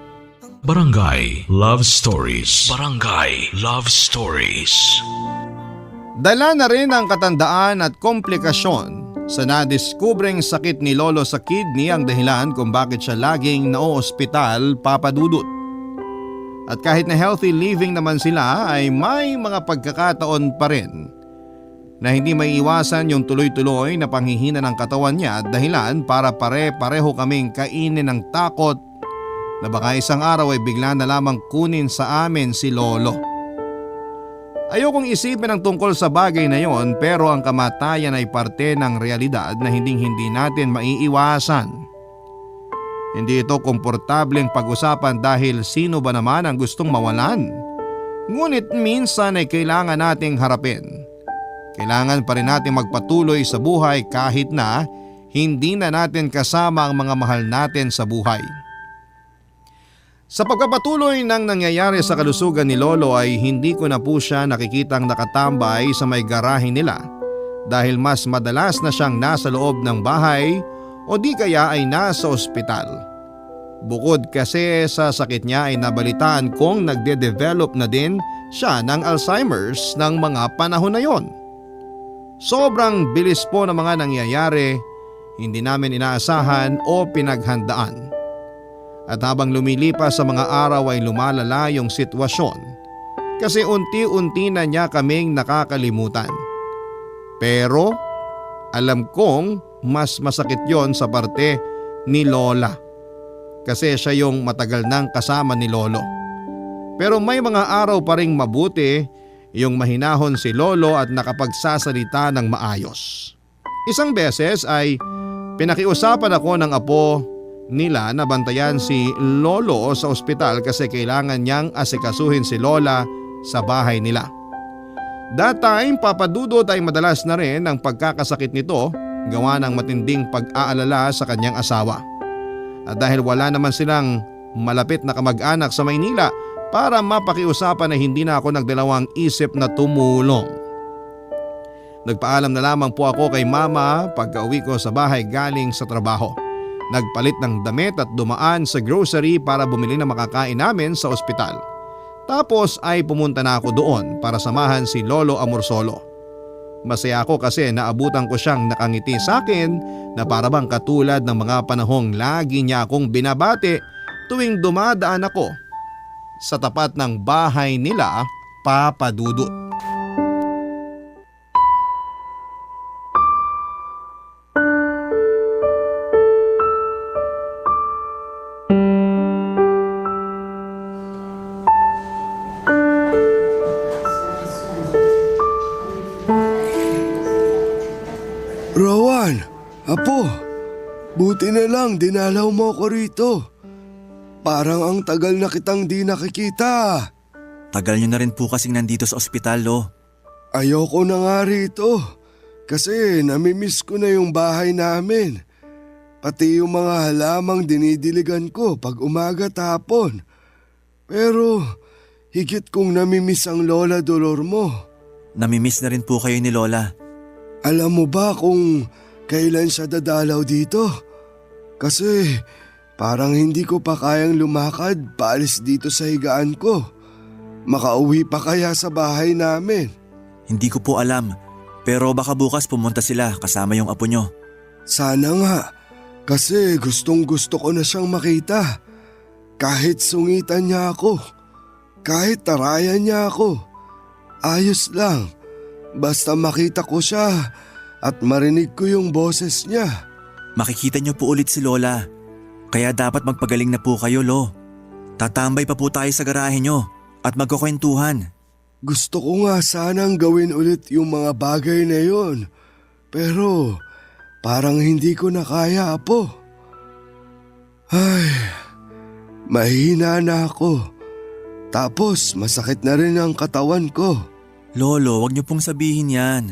Barangay Love Stories. Barangay Love Stories. Dala na rin ang katandaan at komplikasyon sa nadiskubreng sakit ni Lolo sa kidney ang dahilan kung bakit siya laging naoospital, Papa Dudut. At kahit na healthy living naman sila ay may mga pagkakataon pa rin na hindi may iwasan yung tuloy-tuloy na panghihina ng katawan niya at dahilan para pare-pareho kaming kainin ng takot na baka isang araw ay bigla na lamang kunin sa amin si Lolo. Ayokong isipin ang tungkol sa bagay na yon pero ang kamatayan ay parte ng realidad na hindi natin maiiwasan. Hindi ito komportableng pag-usapan dahil sino ba naman ang gustong mawalan? Ngunit minsan ay kailangan nating harapin. Kailangan pa rin natin magpatuloy sa buhay kahit na hindi na natin kasama ang mga mahal natin sa buhay. Sa pagpapatuloy ng nangyayari sa kalusugan ni Lolo ay hindi ko na po siya nakikitang nakatambay sa may garahe nila dahil mas madalas na siyang nasa loob ng bahay o di kaya ay nasa ospital. Bukod kasi sa sakit niya ay nabalitaan kong nagde-develop na din siya ng Alzheimer's ng mga panahon na yon. Sobrang bilis po ng mga nangyayari, hindi namin inaasahan o pinaghandaan. At habang lumilipas sa mga araw ay lumalala yung sitwasyon kasi unti-unti na niya kaming nakakalimutan. Pero alam kong mas masakit yon sa parte ni Lola kasi siya yung matagal nang kasama ni Lolo. Pero may mga araw pa ring mabuti yung mahinahon si Lolo at nakapagsasalita ng maayos. Isang beses ay pinakiusapan ako ng apo nila na bantayan si Lolo sa ospital kasi kailangan niyang asikasuhin si Lola sa bahay nila. That time, Papa Dudut ay madalas na rin ang pagkakasakit nito gawa ng matinding pag-aalala sa kanyang asawa. At dahil wala naman silang malapit na kamag-anak sa Maynila para mapakiusapan na hindi na ako nagdalawang isip na tumulong. Nagpaalam na lamang po ako kay Mama pagka-uwi ko sa bahay galing sa trabaho. Nagpalit ng damit at dumaan sa grocery para bumili ng makakain namin sa ospital. Tapos ay pumunta na ako doon para samahan si Lolo Amorsolo. Masaya ako kasi naabutan ko siyang nakangiti sa akin na para bang katulad ng mga panahong lagi niya akong binabati tuwing dumadaan ako sa tapat ng bahay nila, Papa Dudut. Rowan, apo, buti na lang dinalaw mo ko rito. Parang ang tagal na kitang di nakikita. Tagal niyo na rin po kasing nandito sa ospital, Lo. Ayoko na nga rito kasi namimiss ko na yung bahay namin. Pati yung mga halamang dinidiligan ko pag umaga at hapon. Pero higit kong namimiss ang Lola Dolor mo. Namimiss na rin po kayo ni Lola. Alam mo ba kung kailan siya dadalaw dito? Kasi parang hindi ko pa kayang lumakad paalis dito sa higaan ko. Makauwi pa kaya sa bahay namin? Hindi ko po alam, pero baka bukas pumunta sila kasama yung apo nyo. Sana nga. Kasi gustong gusto ko na siyang makita. Kahit sungitan niya ako, kahit tarayan niya ako, ayos lang. Basta makita ko siya at marinig ko yung boses niya. Makikita niyo po ulit si Lola. Kaya dapat magpagaling na po kayo, Lo. Tatambay pa po tayo sa garahe niyo at magkukwentuhan. Gusto ko nga sanang gawin ulit yung mga bagay na yon. Pero parang hindi ko na kaya, Apo. Ay, mahina na ako. Tapos masakit na rin ang katawan ko. Lolo, wag niyo pong sabihin yan.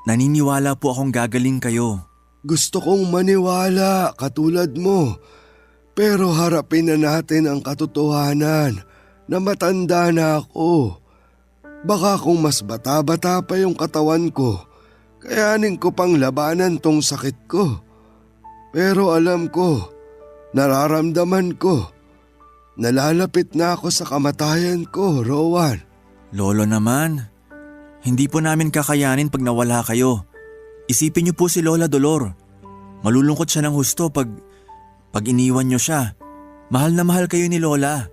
Naniniwala po akong gagaling kayo. Gusto kong maniwala katulad mo. Pero harapin na natin ang katotohanan na matanda na ako. Baka kung mas bata-bata pa yung katawan ko, kayanin ko pang labanan tong sakit ko. Pero alam ko, nararamdaman ko, nalalapit na ako sa kamatayan ko, Rowan. Lolo naman, hindi po namin kakayanin pag nawala kayo. Isipin niyo po si Lola Dolor. Malulungkot siya ng husto pag iniwan niyo siya. Mahal na mahal kayo ni Lola.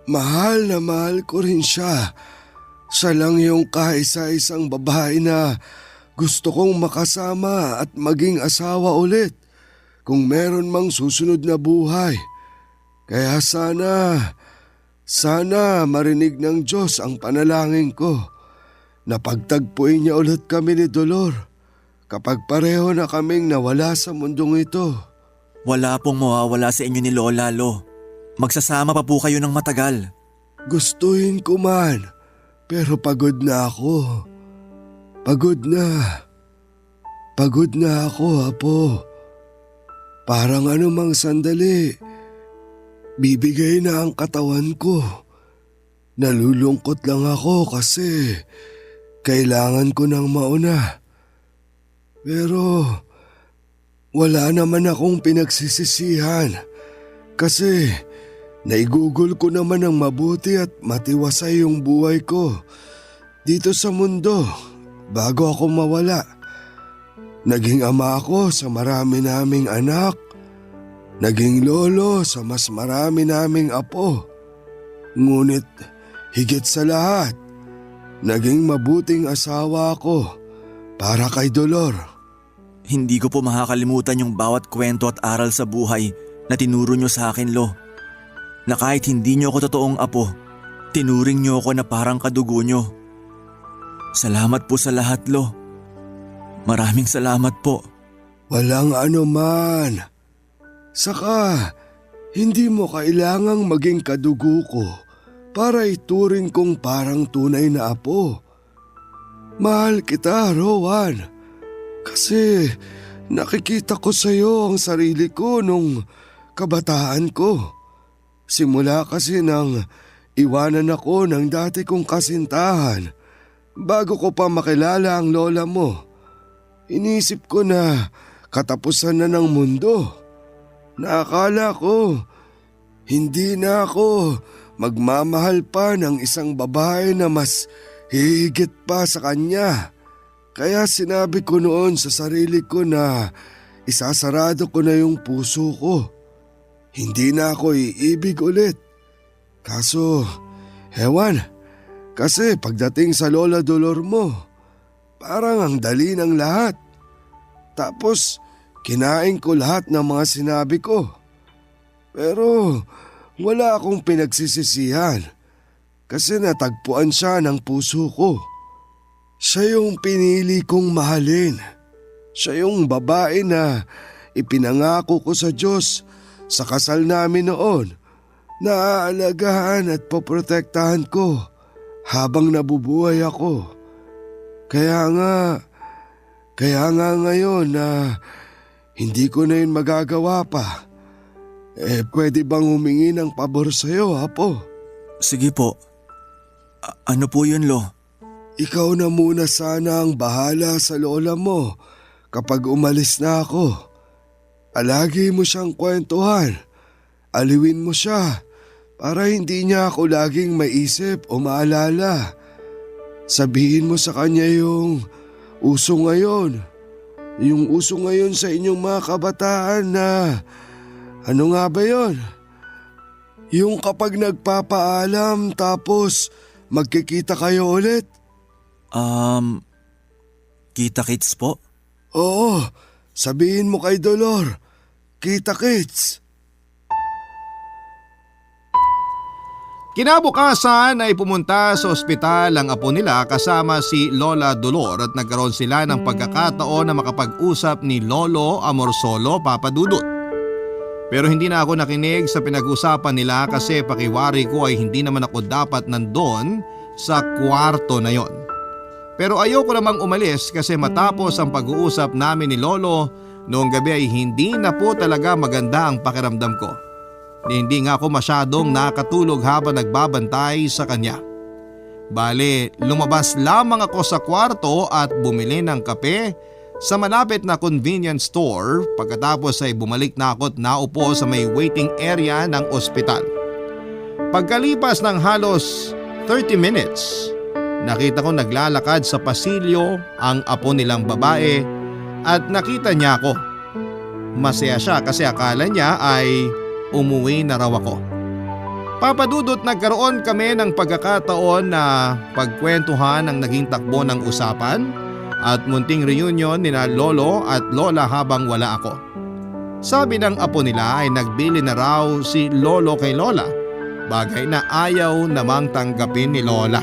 Mahal na mahal ko rin siya. Siya lang yung kaisa-isang babae na gusto kong makasama at maging asawa ulit kung meron mang susunod na buhay. Kaya sana marinig ng Diyos ang panalangin ko na pagtagpuin niya ulit kami ni Dolor kapag pareho na kaming nawala sa mundong ito. Wala pong mawawala sa inyo ni Lola, Lo. Magsasama pa po kayo ng matagal. Gustuhin ko man, pero pagod na ako. Pagod na ako, Apo. Parang anumang sandali, bibigay na ang katawan ko. Nalulungkot lang ako kasi kailangan ko nang mauna. Pero wala naman akong pinagsisisihan kasi naigugol ko naman ng mabuti at matiwasay yung buhay ko dito sa mundo bago ako mawala. Naging ama ako sa marami naming anak. Naging lolo sa mas marami naming apo. Ngunit higit sa lahat, naging mabuting asawa ako para kay Dolor. Hindi ko po makakalimutan yung bawat kwento at aral sa buhay na tinuro niyo sa akin, Lo. Na kahit hindi niyo ako totoong apo, tinuring niyo ako na parang kadugo niyo. Salamat po sa lahat, Lo. Maraming salamat po. Walang anuman. Saka, hindi mo kailangang maging kadugo ko para ituring kong parang tunay na apo. Mahal kita, Rowan. Kasi nakikita ko sa iyo ang sarili ko nung kabataan ko. Simula kasi nang iwanan ako ng dati kong kasintahan bago ko pa makilala ang lola mo. Inisip ko na katapusan na ng mundo. Naakala ko hindi na ako magmamahal pa ng isang babae na mas higit pa sa kanya. Kaya sinabi ko noon sa sarili ko na isasarado ko na yung puso ko. Hindi na ako iibig ulit. Kaso, hewan, kasi pagdating sa Lola Dolor mo, parang ang dali ng lahat. Tapos, kinain ko lahat ng mga sinabi ko. Pero, wala akong pinagsisisihan kasi natagpuan siya ng puso ko. Siya yung pinili kong mahalin. Siya yung babae na ipinangako ko sa Diyos sa kasal namin noon na aalagaan at poprotektahan ko habang nabubuhay ako. Kaya nga ngayon na hindi ko na yun magagawa pa. Pwede bang humingi ng pabor sa'yo, Apo? Sige po. Ano po yun, Lo? Ikaw na muna sana ang bahala sa lola mo kapag umalis na ako. Alagi mo siyang kwentuhan. Aliwin mo siya para hindi niya ako laging maisip o maalala. Sabihin mo sa kanya yung uso ngayon. Yung uso ngayon sa inyong mga kabataan na… Ano nga ba yon? Yung kapag nagpapaalam tapos magkikita kayo ulit? Kita-kits po? Oo, sabihin mo kay Dolor. Kita-kits. Kinabukasan ay pumunta sa ospital ang apo nila kasama si Lola Dolor at nagkaroon sila ng pagkakataon na makapag-usap ni Lolo Amorsolo Papadudut. Pero hindi na ako nakinig sa pinag-usapan nila kasi pakiwari ko ay hindi naman ako dapat nandun sa kwarto na yon. Pero ayoko namang umalis kasi matapos ang pag-uusap namin ni Lolo noong gabi ay hindi na po talaga maganda ang pakiramdam ko. Hindi nga ako masyadong nakatulog habang nagbabantay sa kanya. Bale, lumabas lamang ako sa kwarto at bumili ng kape sa malapit na convenience store pagkatapos ay bumalik na ako at naupo sa may waiting area ng ospital. Pagkalipas ng halos 30 minutes, nakita ko naglalakad sa pasilyo ang apo nilang babae at nakita niya ako. Masaya siya kasi akala niya ay umuwi na raw ako. Papadudot, nagkaroon kami ng pagkakataon na pagkwentuhan ang naging takbo ng usapan at munting reunion nina Lolo at Lola habang wala ako. Sabi ng apo nila ay nagbili na raw si Lolo kay Lola, bagay na ayaw namang tanggapin ni Lola.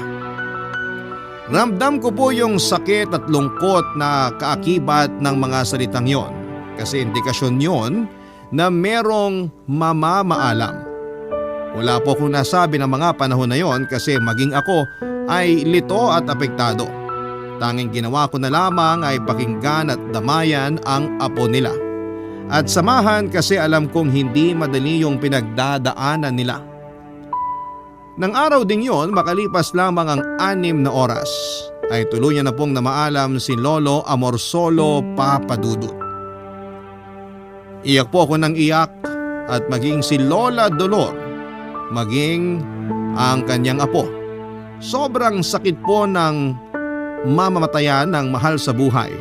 Ramdam ko po yung sakit at lungkot na kaakibat ng mga salitang yon kasi indikasyon yon na merong mamamaalam. Wala po akong nasabi ng mga panahon na yon kasi maging ako ay lito at apektado. Tanging ginawa ko na lamang ay pakinggan at damayan ang apo nila. At samahan kasi alam kong hindi madali yung pinagdadaanan nila. Nang araw ding yon, makalipas lamang ang 6 na oras, ay tuluyan na pong namaalam si Lolo Amorsolo Papadudut. Iyak po ako ng iyak at maging si Lola Dolor, maging ang kanyang apo. Sobrang sakit po ng mamamatayan ng mahal sa buhay.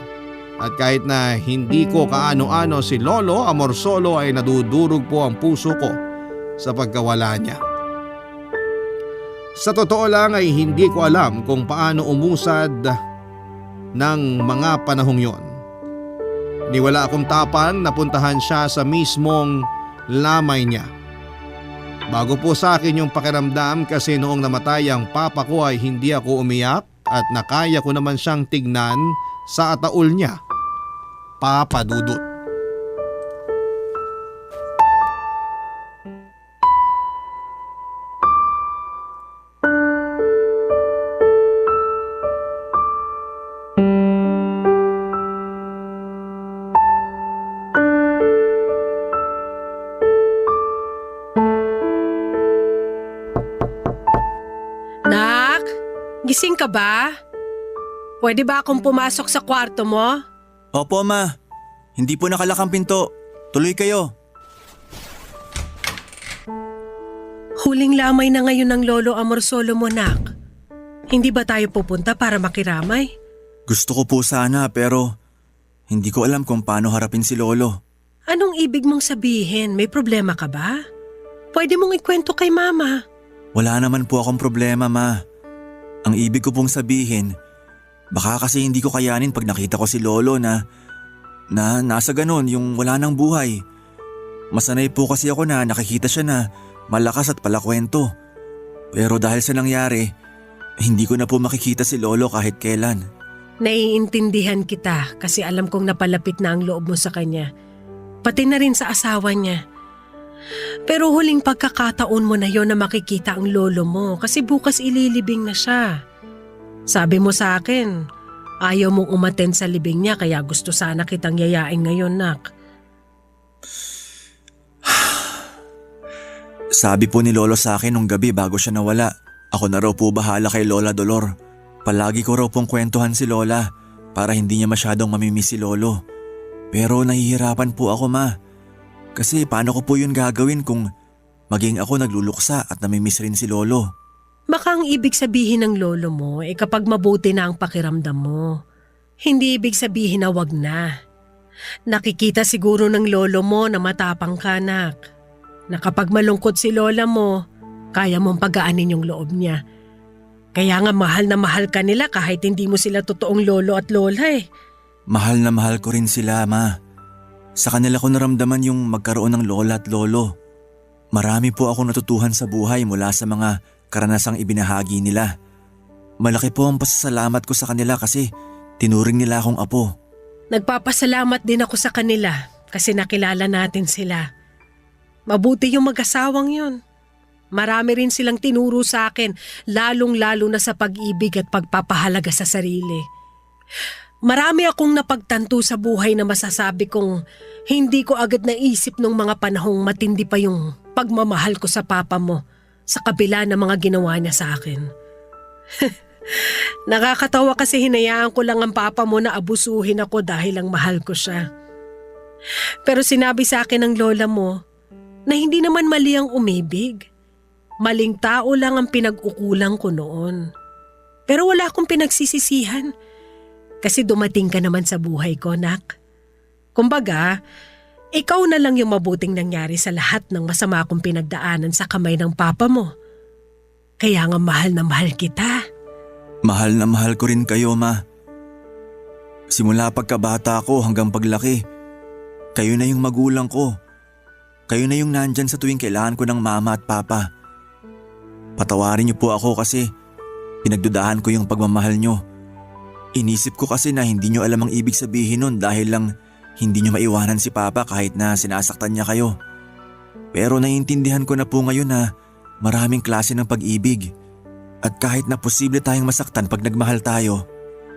At kahit na hindi ko kaano-ano si Lolo Amorsolo ay nadudurog po ang puso ko sa pagkawala niya. Sa totoo lang ay hindi ko alam kung paano umusad ng mga panahong yon. Niwala akong tapang napuntahan siya sa mismong lamay niya. Bago po sa akin yung pakiramdam kasi noong namatay ang papa ko ay hindi ako umiyak at nakaya ko naman siyang tignan sa ataol niya. Papadudut. Nak, gising ka ba? Pwede ba akong pumasok sa kwarto mo? Opo, ma. Hindi po nakalak ang pinto. Tuloy kayo. Huling lamay na ngayon ng Lolo Amorsolo mo, Nak. Hindi ba tayo pupunta para makiramay? Gusto ko po sana pero hindi ko alam kung paano harapin si Lolo. Anong ibig mong sabihin? May problema ka ba? Pwede mong ikwento kay Mama. Wala naman po akong problema, ma. Ang ibig ko pong sabihin, baka kasi hindi ko kayanin pag nakita ko si Lolo na nasa ganon yung wala nang buhay. Masanay po kasi ako na nakikita siya na malakas at palakwento. Pero dahil sa nangyari, hindi ko na po makikita si Lolo kahit kailan. Naiintindihan kita kasi alam kong napalapit na ang loob mo sa kanya. Pati na rin sa asawa niya. Pero huling pagkakataon mo na yon na makikita ang lolo mo kasi bukas ililibing na siya. Sabi mo sa akin, ayaw mong umattend sa libing niya kaya gusto sana kitang yayain ngayon, Nak. Sabi po ni Lolo sa akin nung gabi bago siya nawala, ako na raw po bahala kay Lola Dolor. Palagi ko raw pong kwentuhan si Lola para hindi niya masyadong mamimiss si Lolo. Pero nahihirapan po ako, ma. Kasi paano ko po yun gagawin kung maging ako nagluluksa at namimiss rin si Lolo? Baka ang ibig sabihin ng lolo mo kapag mabuti na ang pakiramdam mo. Hindi ibig sabihin na wag na. Nakikita siguro ng lolo mo na matapang ka, anak. Na kapag malungkot si lola mo, kaya mong pagaanin yung loob niya. Kaya nga mahal na mahal ka nila kahit hindi mo sila totoong lolo at lola eh. Mahal na mahal ko rin sila, Ma. Sa kanila ko naramdaman yung magkaroon ng lola at lolo. Marami po akong natutuhan sa buhay mula sa mga karanasang ibinahagi nila. Malaki po ang pasasalamat ko sa kanila kasi tinuring nila akong apo. Nagpapasalamat din ako sa kanila kasi nakilala natin sila. Mabuti yung mag-asawang yun. Marami rin silang tinuro sa akin, lalong-lalo na sa pag-ibig at pagpapahalaga sa sarili. Marami akong napagtanto sa buhay na masasabi kong hindi ko agad naisip nung mga panahong matindi pa yung pagmamahal ko sa papa mo sa kabila ng mga ginawa niya sa akin. Nakakatawa kasi hinayaan ko lang ang papa mo na abusuhin ako dahil lang mahal ko siya. Pero sinabi sa akin ng lola mo na hindi naman mali ang umibig. Maling tao lang ang pinag-ukulang ko noon. Pero wala akong pinagsisisihan kasi dumating ka naman sa buhay ko, nak. Kumbaga, ikaw na lang yung mabuting nangyari sa lahat ng masama kong pinagdaanan sa kamay ng papa mo. Kaya nga mahal na mahal kita. Mahal na mahal ko rin kayo, Ma. Simula pagkabata ko hanggang paglaki, kayo na yung magulang ko. Kayo na yung nandyan sa tuwing kailangan ko ng mama at papa. Patawarin niyo po ako kasi pinagdudahan ko yung pagmamahal niyo. Inisip ko kasi na hindi niyo alam ang ibig sabihin nun dahil lang hindi niyo maiwanan si papa kahit na sinasaktan niya kayo. Pero naiintindihan ko na po ngayon na maraming klase ng pag-ibig. At kahit na posible tayong masaktan pag nagmahal tayo,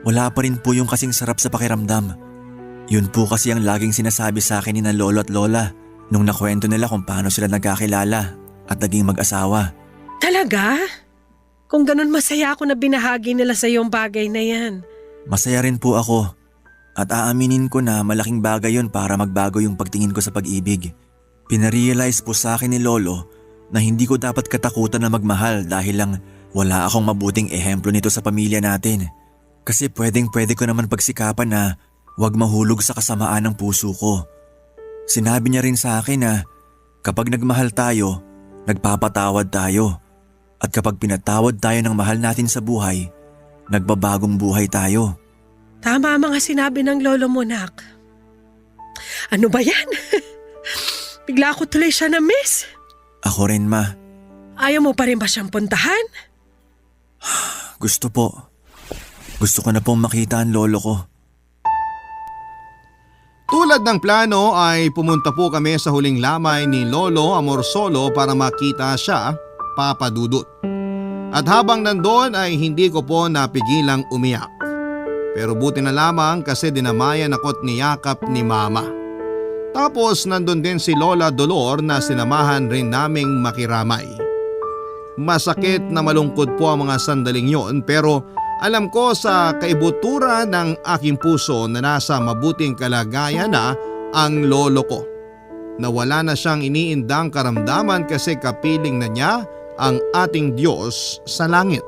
wala pa rin po yung kasing sarap sa pakiramdam. Yun po kasi ang laging sinasabi sa akin ni na lolo at lola nung nakwento nila kung paano sila nagkakilala at naging mag-asawa. Talaga? Kung ganun masaya ako na binahagi nila sa iyong bagay na yan. Masaya rin po ako at aaminin ko na malaking bagay yun para magbago yung pagtingin ko sa pag-ibig. Pinarealize po sa akin ni lolo na hindi ko dapat katakutan na magmahal dahil lang wala akong mabuting ehemplo nito sa pamilya natin. Kasi pwede ko naman pagsikapan na huwag mahulog sa kasamaan ng puso ko. Sinabi niya rin sa akin na kapag nagmahal tayo, nagpapatawad tayo. At kapag pinatawad tayo ng mahal natin sa buhay, nagbabagong buhay tayo. Tama ang mga sinabi ng lolo mo, nak. Ano ba yan? Bigla ko tuloy siya na-miss. Ako rin, Ma. Ayaw mo pa rin ba siyang puntahan? Gusto po. Gusto ko na pong makita ang lolo ko. Tulad ng plano ay pumunta po kami sa huling lamay ni Lolo Amorsolo para makita siya, Papa Dudut. At habang nandun ay hindi ko po napigilang umiyak. Pero buti na lamang kasi dinamayan ako't niyakap ni Mama. Tapos nandun din si Lola Dolor na sinamahan rin naming makiramay. Masakit na malungkot po ang mga sandaling yon pero alam ko sa kaibutura ng aking puso na nasa mabuting kalagayan na ang lolo ko. Na wala na siyang iniindang karamdaman kasi kapiling na niya ang ating Diyos sa langit.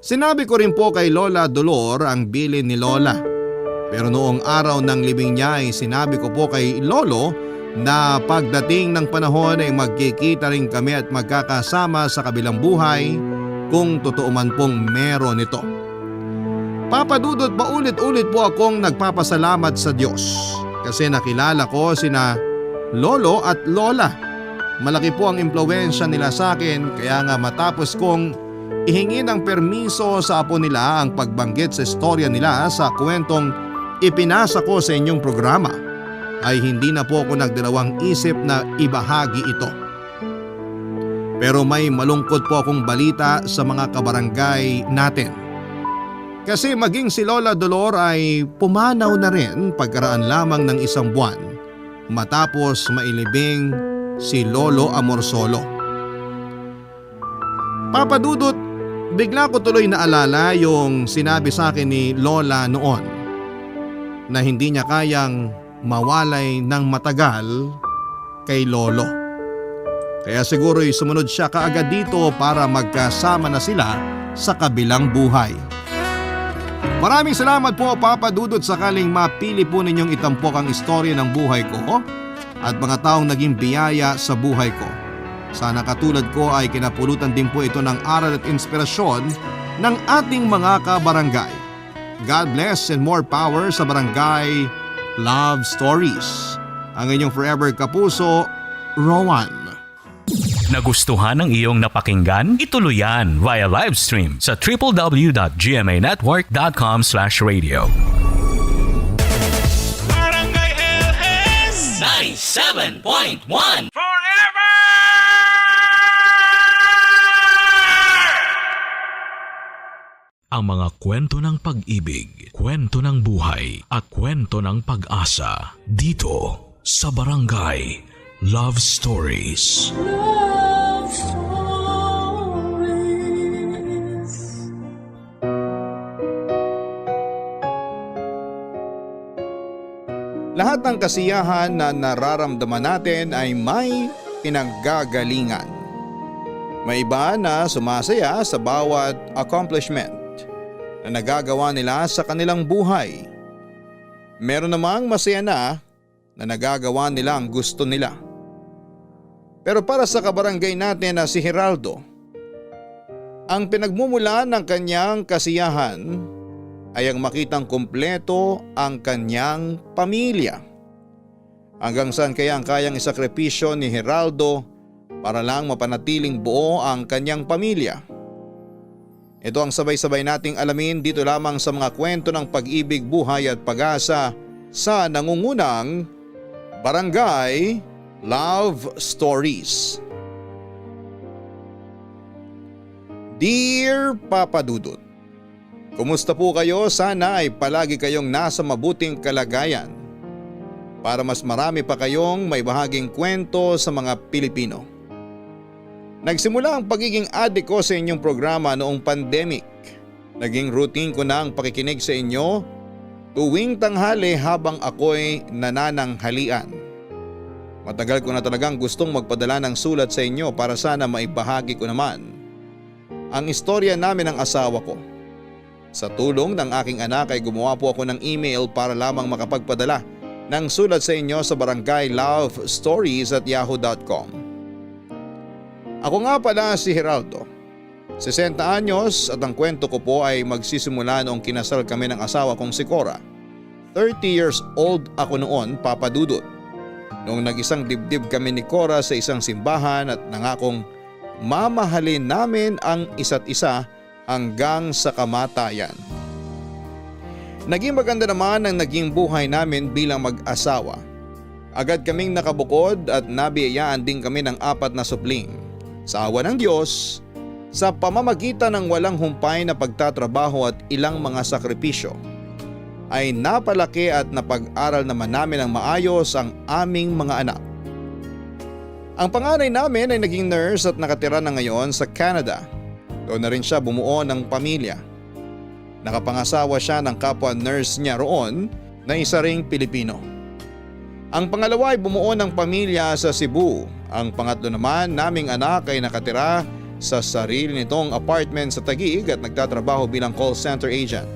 Sinabi ko rin po kay Lola Dolor ang bilin ni Lola. Pero noong araw ng libing niya ay sinabi ko po kay Lolo na pagdating ng panahon ay magkikita rin kami at magkakasama sa kabilang buhay kung totoo man pong meron ito. Papa Dudut, paulit-ulit po akong nagpapasalamat sa Diyos kasi nakilala ko sina Lolo at Lola. Malaki po ang impluwensya nila sa akin kaya nga matapos kong ihingi ng permiso sa apo nila ang pagbanggit sa istorya nila sa kwentong ipinasa ko sa inyong programa ay hindi na po ako nagdalawang isip na ibahagi ito. Pero may malungkot po akong balita sa mga kabarangay natin. Kasi maging si Lola Dolor ay pumanaw na rin pagkaraan lamang ng isang buwan matapos mailibing si Lolo Amorsolo. Papa Dudut, bigla ko tuloy naalala yung sinabi sa akin ni Lola noon na hindi niya kayang mawalay ng matagal kay Lolo. Kaya siguro'y sumunod siya kaagad dito para magkasama na sila sa kabilang buhay. Maraming salamat po Papa Dudut sakaling mapili po ninyong itampok ang istorya ng buhay ko at mga taong naging biyaya sa buhay ko. Sana katulad ko ay kinapulutan din po ito ng aral at inspirasyon ng ating mga kabarangay. God bless and more power sa Barangay Love Stories. Ang inyong forever kapuso, Rowan. Nagustuhan ng iyong napakinggan? Ituloy yan via live stream sa www.gmanetwork.com/radio. Barangay LS 97.1 Forever! Ang mga kwento ng pag-ibig, kwento ng buhay at kwento ng pag-asa dito sa Barangay Love Stories. Love Stories. Lahat ng kasiyahan na nararamdaman natin ay may pinanggagalingan. May iba na sumasaya sa bawat accomplishment na nagagawa nila sa kanilang buhay. Meron namang masaya na nagagawa nila ang gusto nila. Pero para sa kabarangay natin na si Geraldo, ang pinagmumulan ng kanyang kasiyahan ay ang makitang kumpleto ang kanyang pamilya. Hanggang saan kaya ang kayang isakripisyo ni Geraldo para lang mapanatiling buo ang kanyang pamilya? Ito ang sabay-sabay nating alamin dito lamang sa mga kwento ng pag-ibig, buhay at pag-asa sa nangungunang Barangay Love Stories. Dear Papa Dudut, kumusta po kayo? Sana ay palagi kayong nasa mabuting kalagayan para mas marami pa kayong may bahaging kwento sa mga Pilipino. Nagsimula ang pagiging adik ko sa inyong programa noong pandemic. Naging routine ko na ang pakikinig sa inyo tuwing tanghali habang ako'y nanananghalian. Matagal ko na talagang gustong magpadala ng sulat sa inyo para sana maibahagi ko naman ang istorya namin ng asawa ko. Sa tulong ng aking anak ay gumawa po ako ng email para lamang makapagpadala ng sulat sa inyo sa barangaylovestories@yahoo.com. Ako nga pala si Geraldo, 60 anyos at ang kwento ko po ay magsisimula noong kinasal kami ng asawa kong si Cora. 30 years old ako noon, Papa Dudut. Noong nag-isang dibdib kami ni Cora sa isang simbahan at nangakong mamahalin namin ang isa't isa hanggang sa kamatayan. Naging maganda naman ang naging buhay namin bilang mag-asawa. Agad kaming nakabukod at nabiyayaan din kami ng 4 na supling. Sa awa ng Diyos, sa pamamagitan ng walang humpay na pagtatrabaho at ilang mga sakripisyo, ay napalaki at napag-aral naman namin ng maayos ang aming mga anak. Ang panganay namin ay naging nurse at nakatira na ngayon sa Canada. Doon na rin siya bumuo ng pamilya. Nakapangasawa siya ng kapwa nurse niya roon na isa ring Pilipino. Ang pangalawa ay bumuo ng pamilya sa Cebu. Ang pangatlo naman naming anak ay nakatira sa sarili nitong apartment sa Taguig at nagtatrabaho bilang call center agent.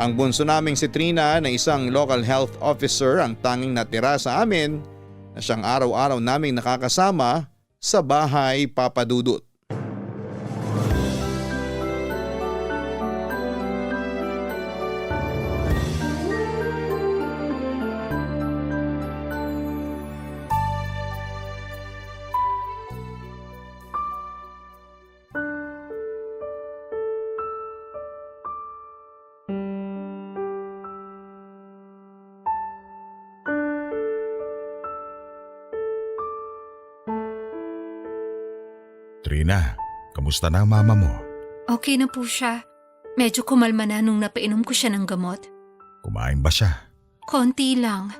Ang bunso naming si Trina na isang local health officer ang tanging natira sa amin na siyang araw-araw naming nakakasama sa bahay, Papa Dudut. Trina, kamusta na ang mama mo? Okay na po siya. Medyo kumalma na nung napainom ko siya ng gamot. Kumain ba siya? Konti lang.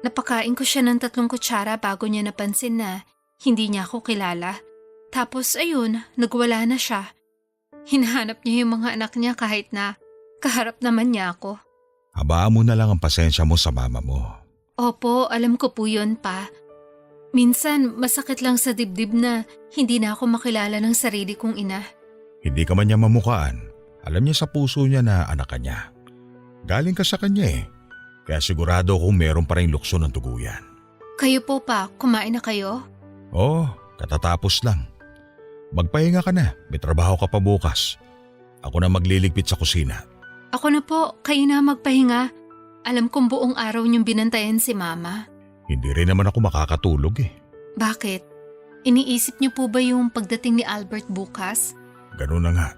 Napakain ko siya ng 3 kutsara bago niya napansin na hindi niya ako kilala. Tapos ayun, nagwala na siya. Hinahanap niya yung mga anak niya kahit na kaharap naman niya ako. Habaan mo na lang ang pasensya mo sa mama mo. Opo, alam ko po yun pa. Minsan, masakit lang sa dibdib na hindi na ako makilala ng sarili kong ina. Hindi ka man niya mamukhaan. Alam niya sa puso niya na anak ka niya. Galing ka sa kanya eh. Kaya sigurado akong meron pa rin lukso ng tuguyan. Kayo po pa, kumain na kayo? Oo, katatapos lang. Magpahinga ka na, may trabaho ka pa bukas. Ako na magliligpit sa kusina. Ako na po, kayo na magpahinga. Alam kong buong araw niyong binantayan si Mama. Hindi rin naman ako makakatulog eh. Bakit? Iniisip niyo po ba yung pagdating ni Albert bukas? Ganun na nga.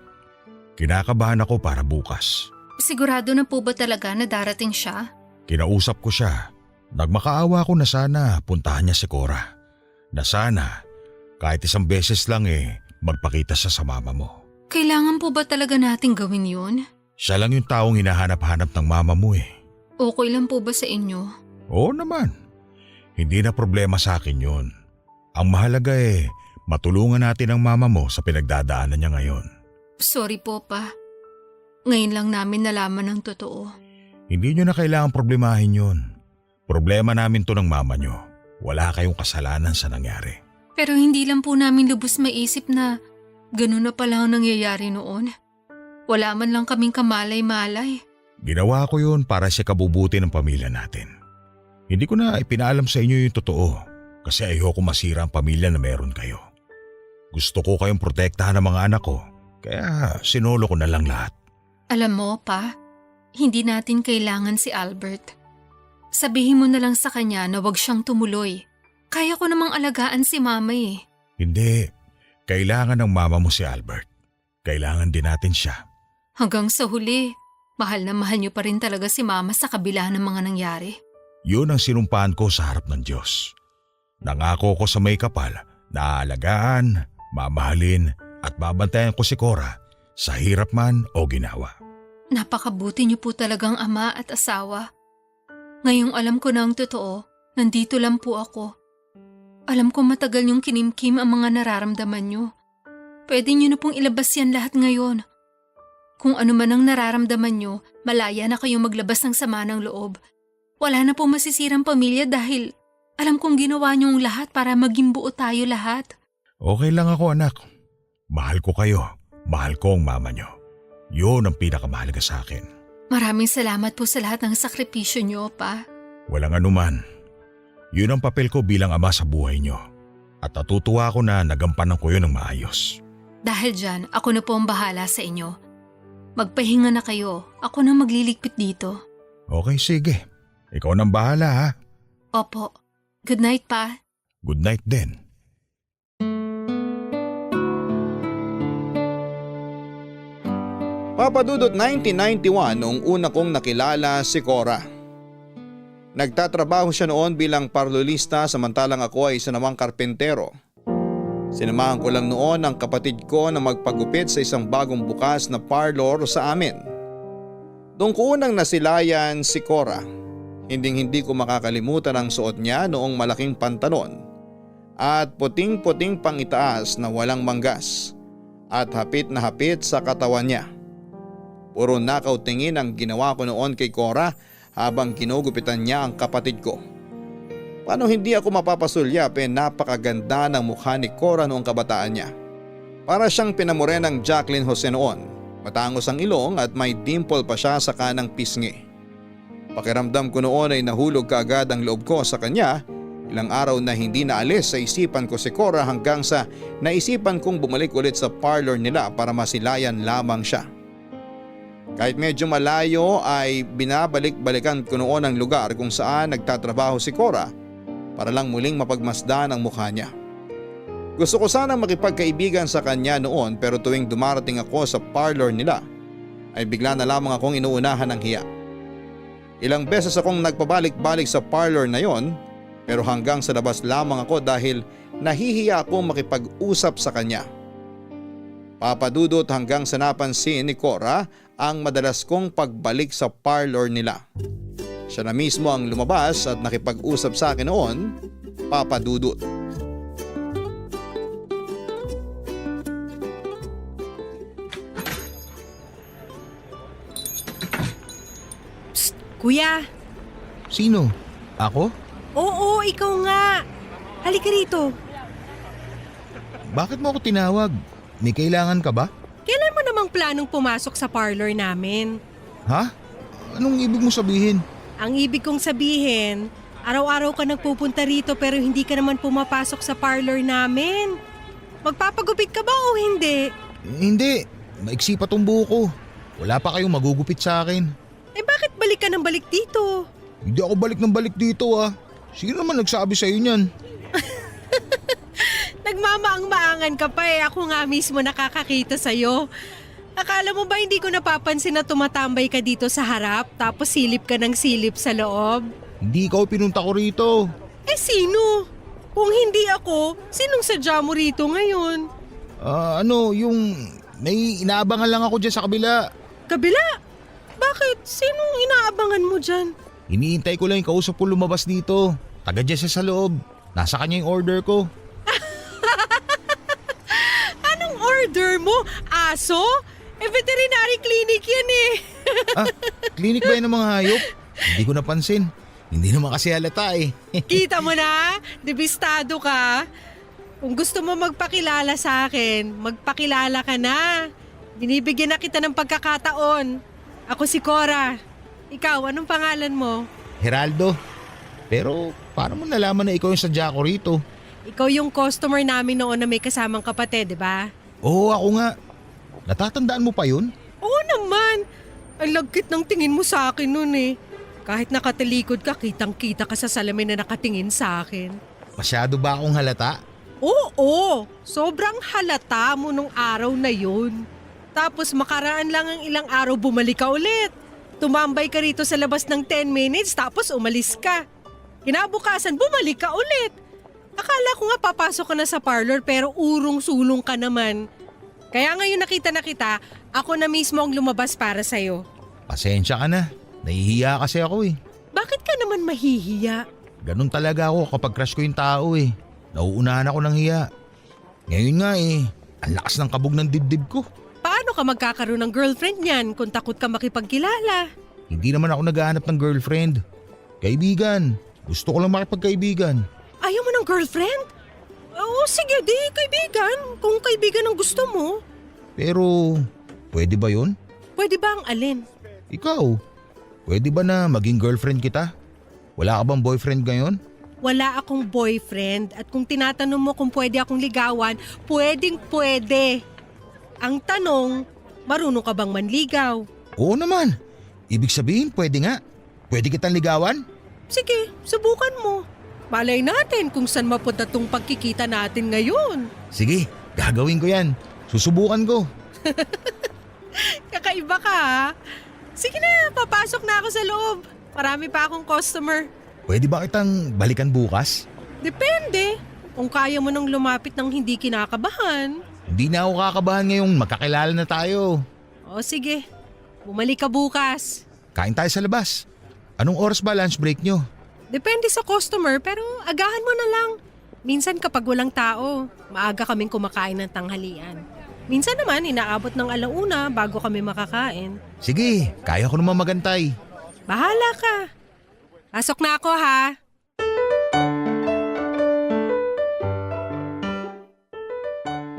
Kinakabahan ako para bukas. Sigurado na po ba talaga na darating siya? Kinausap ko siya. Nagmakaawa ko na sana puntahan niya si Cora. Na sana, kahit isang beses lang magpakita siya sa mama mo. Kailangan po ba talaga nating gawin yun? Siya lang yung taong hinahanap-hanap ng mama mo eh. Okay lang po ba sa inyo? Oo naman. Hindi na problema sa akin yun. Ang mahalaga matulungan natin ang mama mo sa pinagdadaanan niya ngayon. Sorry po pa. Ngayon lang namin nalaman ng totoo. Hindi nyo na kailangang problemahin yun. Problema namin to ng mama nyo. Wala kayong kasalanan sa nangyari. Pero hindi lang po namin lubos maisip na ganun na pala ang nangyayari noon. Wala man lang kaming kamalay-malay. Ginawa ko yun para sa kabubuti ng pamilya natin. Hindi ko na ipinaalam sa inyo yung totoo kasi ayoko masira ang pamilya na meron kayo. Gusto ko kayong protektahan ng mga anak ko kaya sinolo ko na lang lahat. Alam mo pa, hindi natin kailangan si Albert. Sabihin mo na lang sa kanya na wag siyang tumuloy. Kaya ko namang alagaan si Mama eh. Hindi. Kailangan ng mama mo si Albert. Kailangan din natin siya. Hanggang sa huli, mahal na mahal niyo pa rin talaga si Mama sa kabila ng mga nangyari. Yun ang sinumpaan ko sa harap ng Diyos. Nangako ko sa may kapal na aalagaan, mamahalin at babantayan ko si Cora sa hirap man o ginawa. Napakabuti niyo po talagang ama at asawa. Ngayong alam ko na ang totoo, nandito lang po ako. Alam ko matagal niyong kinimkim ang mga nararamdaman niyo. Pwede niyo na pong ilabas yan lahat ngayon. Kung ano man ang nararamdaman niyo, malaya na kayong maglabas ng sama ng loob. Wala na pong masisirang pamilya dahil alam kong ginawa niyong lahat para maging buo tayo lahat. Okay lang ako anak. Mahal ko kayo. Mahal ko ang mama niyo. Yun ang pinakamahalaga sa akin. Maraming salamat po sa lahat ng sakripisyo niyo, Pa. Walang anuman. Yun ang papel ko bilang ama sa buhay niyo. At natutuwa ako na nagampanan ko yun ng maayos. Dahil dyan, ako na po ang bahala sa inyo. Magpahinga na kayo. Ako na magliligpit dito. Okay, sige. Ikaw nang bahala ha. Opo. Good night, Pa. Good night din. Papadudot 1991 noong una kong nakilala si Cora. Nagtatrabaho siya noon bilang parlolista samantalang ako ay isa namang karpentero. Sinamahan ko lang noon ang kapatid ko na magpagupit sa isang bagong bukas na parlor sa amin. Doon ko unang nasilayan si Cora. Hindi ko makakalimutan ang suot niya noong malaking pantalon at puting-puting pang itaas na walang manggas at hapit na hapit sa katawan niya. Puro nakaw tingin ang ginawa ko noon kay Cora habang kinugupitan niya ang kapatid ko. Paano hindi ako mapapasulyap napakaganda ng mukha ni Cora noong kabataan niya. Para siyang pinamorenang Jacqueline Jose noon. Matangos ang ilong at may dimple pa siya sa kanang pisngi. Pakiramdam ko noon ay nahulog kaagad ang loob ko sa kanya. Ilang araw na hindi naalis sa isipan ko si Cora hanggang sa naisipan kong bumalik ulit sa parlor nila para masilayan lamang siya. Kahit medyo malayo ay binabalik-balikan ko noon ang lugar kung saan nagtatrabaho si Cora para lang muling mapagmasdan ang mukha niya. Gusto ko sanang makipagkaibigan sa kanya noon pero tuwing dumarating ako sa parlor nila ay bigla na lamang akong inuunahan ng hiya. Ilang beses akong nagpabalik-balik sa parlor na yon pero hanggang sa labas lamang ako dahil nahihiya akong makipag-usap sa kanya. Papadudot hanggang sa napansin ni Cora ang madalas kong pagbalik sa parlor nila. Siya na mismo ang lumabas at nakipag-usap sa akin noon, Papadudot. Psst, kuya. Sino? Ako? Oo, ikaw nga. Halika rito. Bakit mo ako tinawag? May kailangan ka ba? Kailan mo namang planong pumasok sa parlor namin? Ha? Anong ibig mo sabihin? Ang ibig kong sabihin, araw-araw ka nagpupunta rito pero hindi ka naman pumapasok sa parlor namin. Magpapagupit ka ba o hindi? Hindi. Maiksi pa tong buhok ko. Wala pa kayong magugupit sa akin. Eh bakit balik ka ng balik dito? Hindi ako balik ng balik dito ah. Sino naman nagsabi sa'yo niyan? Nagmamaang-maangan ka pa eh. Ako nga mismo nakakakita sa'yo. Akala mo ba hindi ko napapansin na tumatambay ka dito sa harap tapos silip ka ng silip sa loob? Hindi ikaw pinunta ko rito. Eh sino? Kung hindi ako, sinong sadya mo rito ngayon? Yung may inaabangan lang ako dyan sa kabila. Kabila? Bakit? Sinong inaabangan mo dyan? Iniintay ko lang yung kausap ko lumabas dito. Taga dyan siya sa loob. Nasa kanya yung order ko. Anong order mo? Aso? Eh, veterinary clinic yan eh. Klinik ba yan ng mga hayop? Hindi ko napansin. Hindi naman kasi halata eh. Kita mo na? Debistado ka? Kung gusto mo magpakilala sa akin, magpakilala ka na. Binibigyan na kita ng pagkakataon. Ako si Cora. Ikaw, anong pangalan mo? Geraldo. Pero paano mo nalaman na ikaw yung sadya ko rito? Ikaw yung customer namin noon na may kasamang kapatid, di ba? Oo, ako nga. Natatandaan mo pa yun? Oo naman. Ang lagkit ng tingin mo sa akin noon eh. Kahit nakatalikod ka, kitang-kita ka sa salamin na nakatingin sa akin. Masyado ba akong halata? Oo, sobrang halata mo nung araw na yun. Tapos makaraan lang ang ilang araw bumalik ka ulit. Tumambay ka rito sa labas ng 10 minutes tapos umalis ka. Kinabukasan bumalik ka ulit. Akala ko nga papasok ka na sa parlor pero urong-sulong ka naman. Kaya ngayon nakita na kita, ako na mismo ang lumabas para sa'yo. Pasensya ka na. Nahihiya kasi ako eh. Bakit ka naman mahihiya? Ganun talaga ako kapag crush ko yung tao eh. Nauunahan ako ng hiya. Ngayon nga eh, ang lakas ng kabog ng dibdib ko. Paano ka magkakaroon ng girlfriend niyan kung takot ka makipagkilala? Hindi naman ako naghahanap ng girlfriend. Kaibigan. Gusto ko lang makipagkaibigan. Ayaw mo ng girlfriend? Oo, sige di, kaibigan. Kung kaibigan ang gusto mo. Pero, pwede ba yun? Pwede ba ang alin? Ikaw, pwede ba na maging girlfriend kita? Wala ka bang boyfriend ngayon? Wala akong boyfriend at kung tinatanong mo kung pwede akong ligawan, pwedeng pwede. Ang tanong, marunong ka bang manligaw? Oo naman. Ibig sabihin, pwede nga. Pwede kitang ligawan? Sige, subukan mo. Malay natin kung saan mapunta tong pagkikita natin ngayon. Sige, gagawin ko yan. Susubukan ko. Kakaiba ka ha? Sige na, papasok na ako sa loob. Marami pa akong customer. Pwede ba kitang balikan bukas? Depende. Kung kaya mo nang lumapit ng hindi kinakabahan. Hindi na ako kakabahan ngayong magkakilala na tayo. O sige, bumalik ka bukas. Kain tayo sa labas. Anong oras ba lunch break nyo? Depende sa customer pero agahan mo na lang. Minsan kapag walang tao, maaga kaming kumakain ng tanghalian. Minsan naman inaabot ng 1:00 bago kami makakain. Sige, kaya ko naman magantay. Bahala ka. Pasok na ako ha.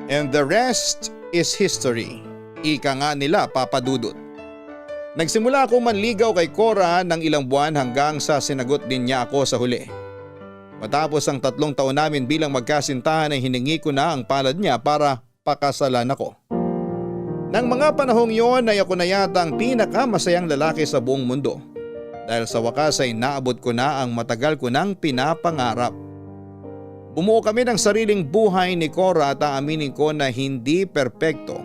And the rest is history. Ika nga nila, Papa Dudut. Nagsimula ako manligaw kay Cora ng ilang buwan hanggang sa sinagot din niya ako sa huli. Matapos ang 3 taon namin bilang magkasintahan ay hiningi ko na ang palad niya para pakasalan ako. Nang mga panahong yon ay ako na yata ang pinakamasayang lalaki sa buong mundo. Dahil sa wakas ay naabot ko na ang matagal ko nang pinapangarap. Bumuo kami ng sariling buhay ni Cora at aaminin ko na hindi perpekto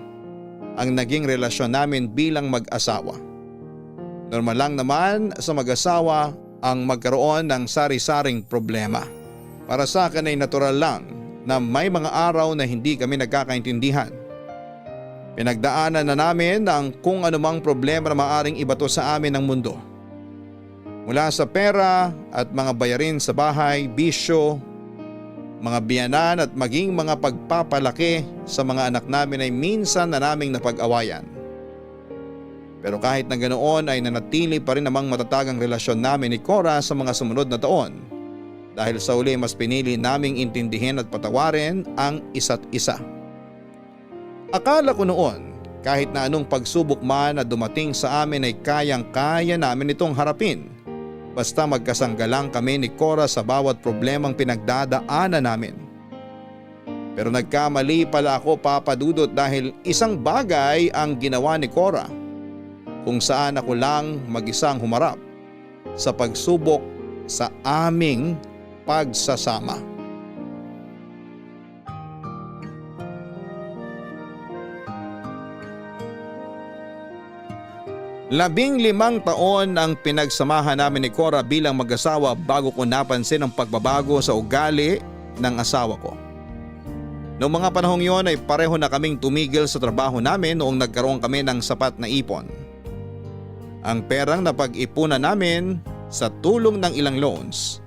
ang naging relasyon namin bilang mag-asawa. Normal lang naman sa mag-asawa ang magkaroon ng sari-saring problema. Para sa akin ay natural lang na may mga araw na hindi kami nagkakaintindihan. Pinagdaanan na namin ang kung anumang problema na maaring ibato sa amin ng mundo. Mula sa pera at mga bayarin sa bahay, bisyo, mga biyanan at maging mga pagpapalaki sa mga anak namin ay minsan na naming napag-awayan. Pero kahit na ganoon ay nanatili pa rin namang matatag ang relasyon namin ni Cora sa mga sumunod na taon dahil sa uli mas pinili naming intindihin at patawarin ang isa't isa. Akala ko noon Kahit na anong pagsubok man na dumating sa amin ay kayang-kaya namin itong harapin. Basta magkasanggalang kami ni Cora sa bawat problemang pinagdadaanan namin. Pero nagkamali pala ako, Papa Dudut, dahil isang bagay ang ginawa ni Cora kung saan ako lang mag-isang humarap sa pagsubok sa aming pagsasama. Labing-limang taon ang pinagsamahan namin ni Cora bilang mag-asawa bago ko napansin ang pagbabago sa ugali ng asawa ko. Noong mga panahong yon ay pareho na kaming tumigil sa trabaho namin noong nagkaroon kami ng sapat na ipon. Ang perang napag-ipunan namin sa tulong ng ilang loans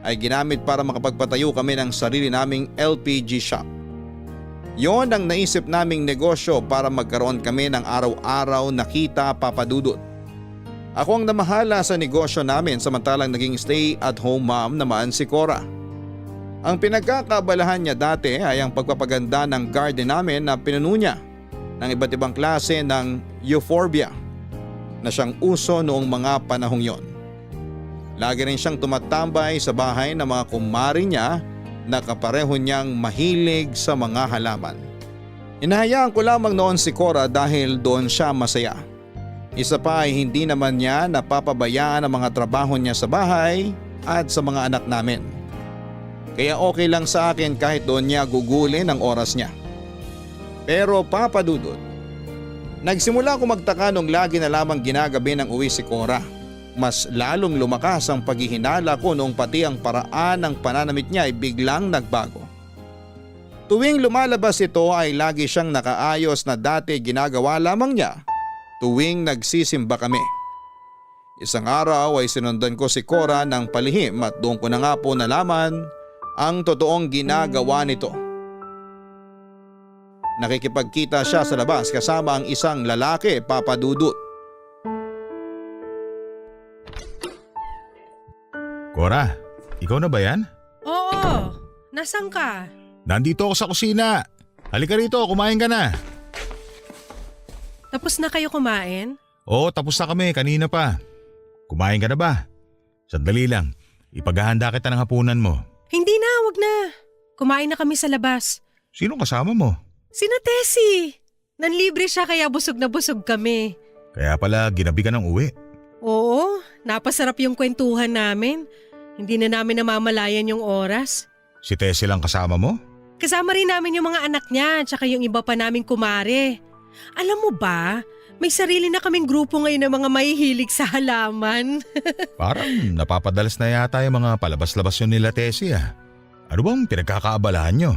ay ginamit para makapagpatayo kami ng sarili naming LPG shop. Yon ang naisip naming negosyo para magkaroon kami ng araw-araw na kita, Papa Dudut. Ako ang namahala sa negosyo namin samantalang naging stay-at-home mom naman si Cora. Ang pinagkakabalahan niya dati ay ang pagpapaganda ng garden namin na pinuno niya ng iba't ibang klase ng euphorbia na siyang uso noong mga panahong yon. Lagi rin siyang tumatambay sa bahay ng mga kumari niya na kapareho niyang mahilig sa mga halaman. Hinahayaan ko lamang noon si Cora dahil doon siya masaya. Isa pa ay hindi naman niya napapabayaan ang mga trabaho niya sa bahay at sa mga anak namin. Kaya okay lang sa akin kahit doon niya gugulin ang oras niya. Pero Papa Dudut, nagsimula ako magtaka nung lagi na lamang ginagabi ng uwi si Cora. Mas lalong lumakas ang paghihinala ko noong pati ang paraan ng pananamit niya ay biglang nagbago. Tuwing lumalabas ito ay lagi siyang nakaayos na dati ginagawa lamang niya tuwing nagsisimba kami. Isang araw ay sinundan ko si Cora ng palihim at doon ko na nga po nalaman ang totoong ginagawa nito. Nakikipagkita siya sa labas kasama ang isang lalaki, Papa Dudut. Cora, ikaw na ba yan? Oo, nasan ka? Nandito ako sa kusina. Halika rito, kumain ka na. Tapos na kayo kumain? Oo, tapos na kami, kanina pa. Kumain ka na ba? Sandali lang, ipaghahanda kita ng hapunan mo. Hindi na, wag na. Kumain na kami sa labas. Sino kasama mo? Sina Tessie. Nanlibre siya kaya busog na busog kami. Kaya pala ginabi ka ng uwi. Oo, napasarap yung kwentuhan namin. Hindi na namin namamalayan yung oras. Si Tessie lang kasama mo? Kasama rin namin yung mga anak niya tsaka yung iba pa naming kumare. Alam mo ba, may sarili na kaming grupo ngayon ng mga mahihilig sa halaman. Parang napapadalas na yata yung mga palabas-labas yun nila Tessie ah. Ano bang pinagkakaabalahan nyo?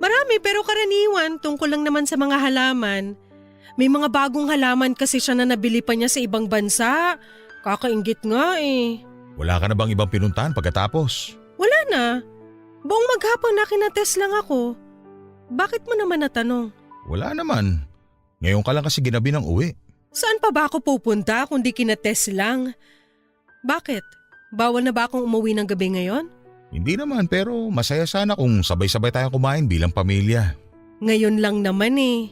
Marami pero karaniwan tungkol lang naman sa mga halaman. May mga bagong halaman kasi siya na nabili pa niya sa ibang bansa. Kakainggit nga eh. Wala ka na bang ibang pinuntahan pagkatapos? Wala na. Buong maghapon na kinates lang ako. Bakit mo naman natanong? Wala naman. Ngayon ka lang kasi ginabi ng uwi. Saan pa ba ako pupunta kundi kinates lang? Bakit? Bawal na ba akong umuwi ng gabi ngayon? Hindi naman pero masaya sana kung sabay-sabay tayong kumain bilang pamilya. Ngayon lang naman eh.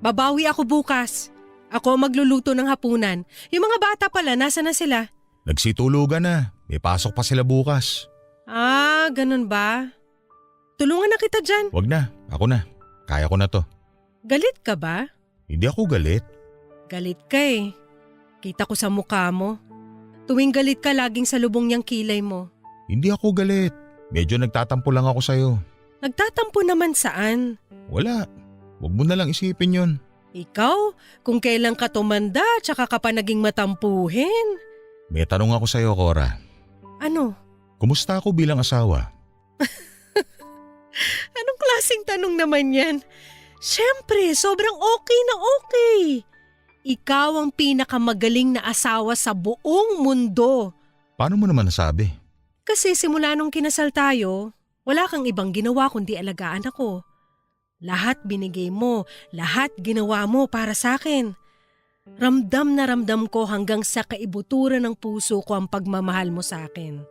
Babawi ako bukas. Ako magluluto ng hapunan. Yung mga bata pala, nasa na sila? Nagsitulugan na. May pasok pa sila bukas. Ah, ganun ba? Tulungan na kita dyan. Wag na, ako na. Kaya ko na to. Galit ka ba? Hindi ako galit. Galit ka eh. Kita ko sa mukha mo. Tuwing galit ka, laging salubong niyang kilay mo. Hindi ako galit. Medyo nagtatampo lang ako sa'yo. Nagtatampo naman saan? Wala. Wag mo na lang isipin yun. Ikaw, kung kailan ka tumanda, tsaka ka pa naging matampuhin. May tanong ako sa'yo, Cora. Ano? Kumusta ako bilang asawa? Anong klaseng tanong naman yan? Siyempre, sobrang okay na okay. Ikaw ang pinakamagaling na asawa sa buong mundo. Paano mo naman nasabi? Kasi simula nung kinasal tayo, wala kang ibang ginawa kundi alagaan ako. Lahat binigay mo, lahat ginawa mo para sa akin. Ramdam na ramdam ko hanggang sa kaibuturan ng puso ko ang pagmamahal mo sa akin.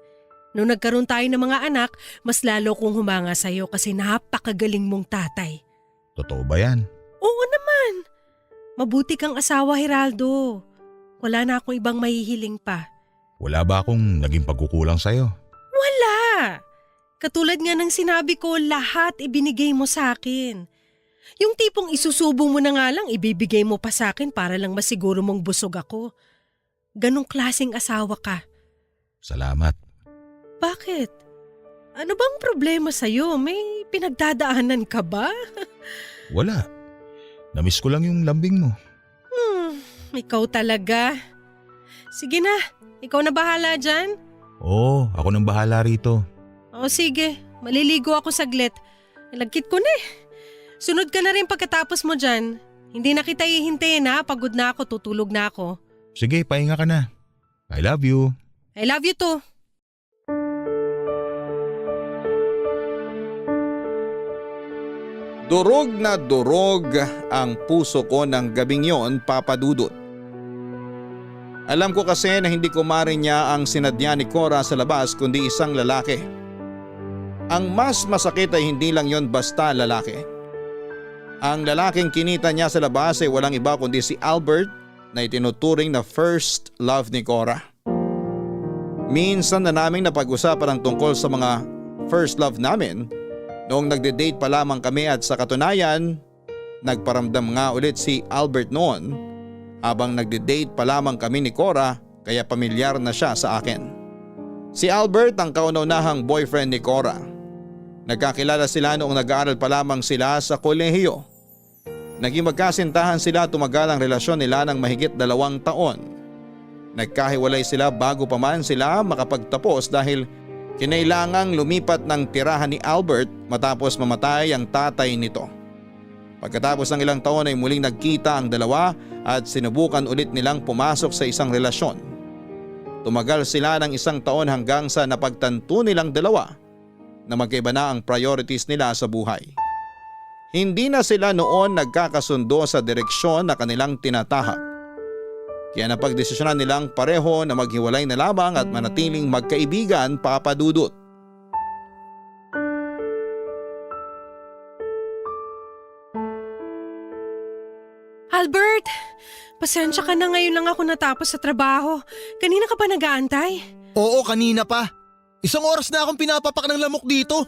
Nung nagkaroon tayo ng mga anak, mas lalo kong humanga sa'yo kasi napakagaling mong tatay. Totoo ba yan? Oo naman. Mabuti kang asawa, Geraldo. Wala na akong ibang mahihiling pa. Wala ba akong naging pagkukulang sa'yo? Wala! Katulad nga ng sinabi ko, lahat ibinigay mo sa akin. Yung tipong isusubo mo na nga lang, ibibigay mo pa sa akin para lang masiguro mong busog ako. Ganong klaseng asawa ka. Salamat. Bakit? Ano bang problema sa'yo? May pinagdadaanan ka ba? Wala. Namiss ko lang yung lambing mo. Ikaw talaga. Sige na, ikaw na bahala dyan. Oo, ako nang bahala rito. O sige, maliligo ako saglit. Nalagkit ko na eh. Sunod ka na rin pagkatapos mo dyan. Hindi na kita hihintayin ha, pagod na ako, tutulog na ako. Sige, pahinga ka na. I love you. I love you too. Durog na durog ang puso ko ng gabing yon, Papa Dudut. Alam ko kasi na hindi kumare niya ang sinadya ni Cora sa labas kundi isang lalaki. Ang mas masakit ay hindi lang yon basta lalaki. Ang lalaking kinita niya sa labas ay walang iba kundi si Albert na itinuturing na first love ni Cora. Minsan na naming napag-usapan ang tungkol sa mga first love namin noong nagde-date pa lamang kami at sa katunayan, nagparamdam nga ulit si Albert noon habang nagde-date pa lamang kami ni Cora kaya pamilyar na siya sa akin. Si Albert ang kauna-unahang boyfriend ni Cora. Nagkakilala sila noong nag-aaral pa lamang sila sa kolehiyo. Naging magkasintahan sila, tumagal ang relasyon nila ng mahigit 2 taon. Nagkahiwalay sila bago pa man sila makapagtapos dahil kinailangang lumipat ng tirahan ni Albert matapos mamatay ang tatay nito. Pagkatapos ng ilang taon ay muling nagkita ang dalawa at sinubukan ulit nilang pumasok sa isang relasyon. Tumagal sila ng 1 taon hanggang sa napagtanto nilang dalawa na magkaiba na ang priorities nila sa buhay. Hindi na sila noon nagkakasundo sa direksyon na kanilang tinatahak. Kaya napagdesisyonan nilang pareho na maghiwalay na lamang at manatiling magkaibigan, Papa Dudut. Albert, pasensya ka na, ngayon lang ako natapos sa trabaho. Kanina ka pa nag-aantay? Oo, kanina pa. 1 oras na akong pinapapak ng lamok dito.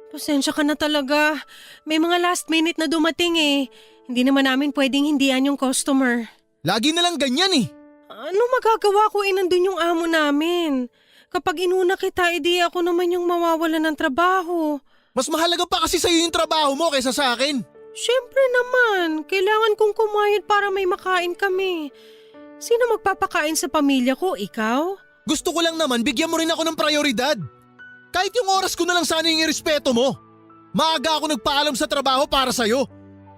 Pasensya ka na talaga. May mga last minute na dumating eh. Hindi naman namin pwedeng hindihan yung customer. Lagi na lang ganyan eh. Ano magagawa ko, nandun yung amo namin. Kapag inuna kita, edi ako naman yung mawawala ng trabaho. Mas mahalaga pa kasi sa'yo yung trabaho mo kaysa sa akin. Siyempre naman, kailangan kong kumayod para may makain kami. Sino magpapakain sa pamilya ko, ikaw? Gusto ko lang naman bigyan mo rin ako ng prioridad. Kahit yung oras ko na lang sana yung irespeto mo. Maaga ako nagpaalam sa trabaho para sa'yo.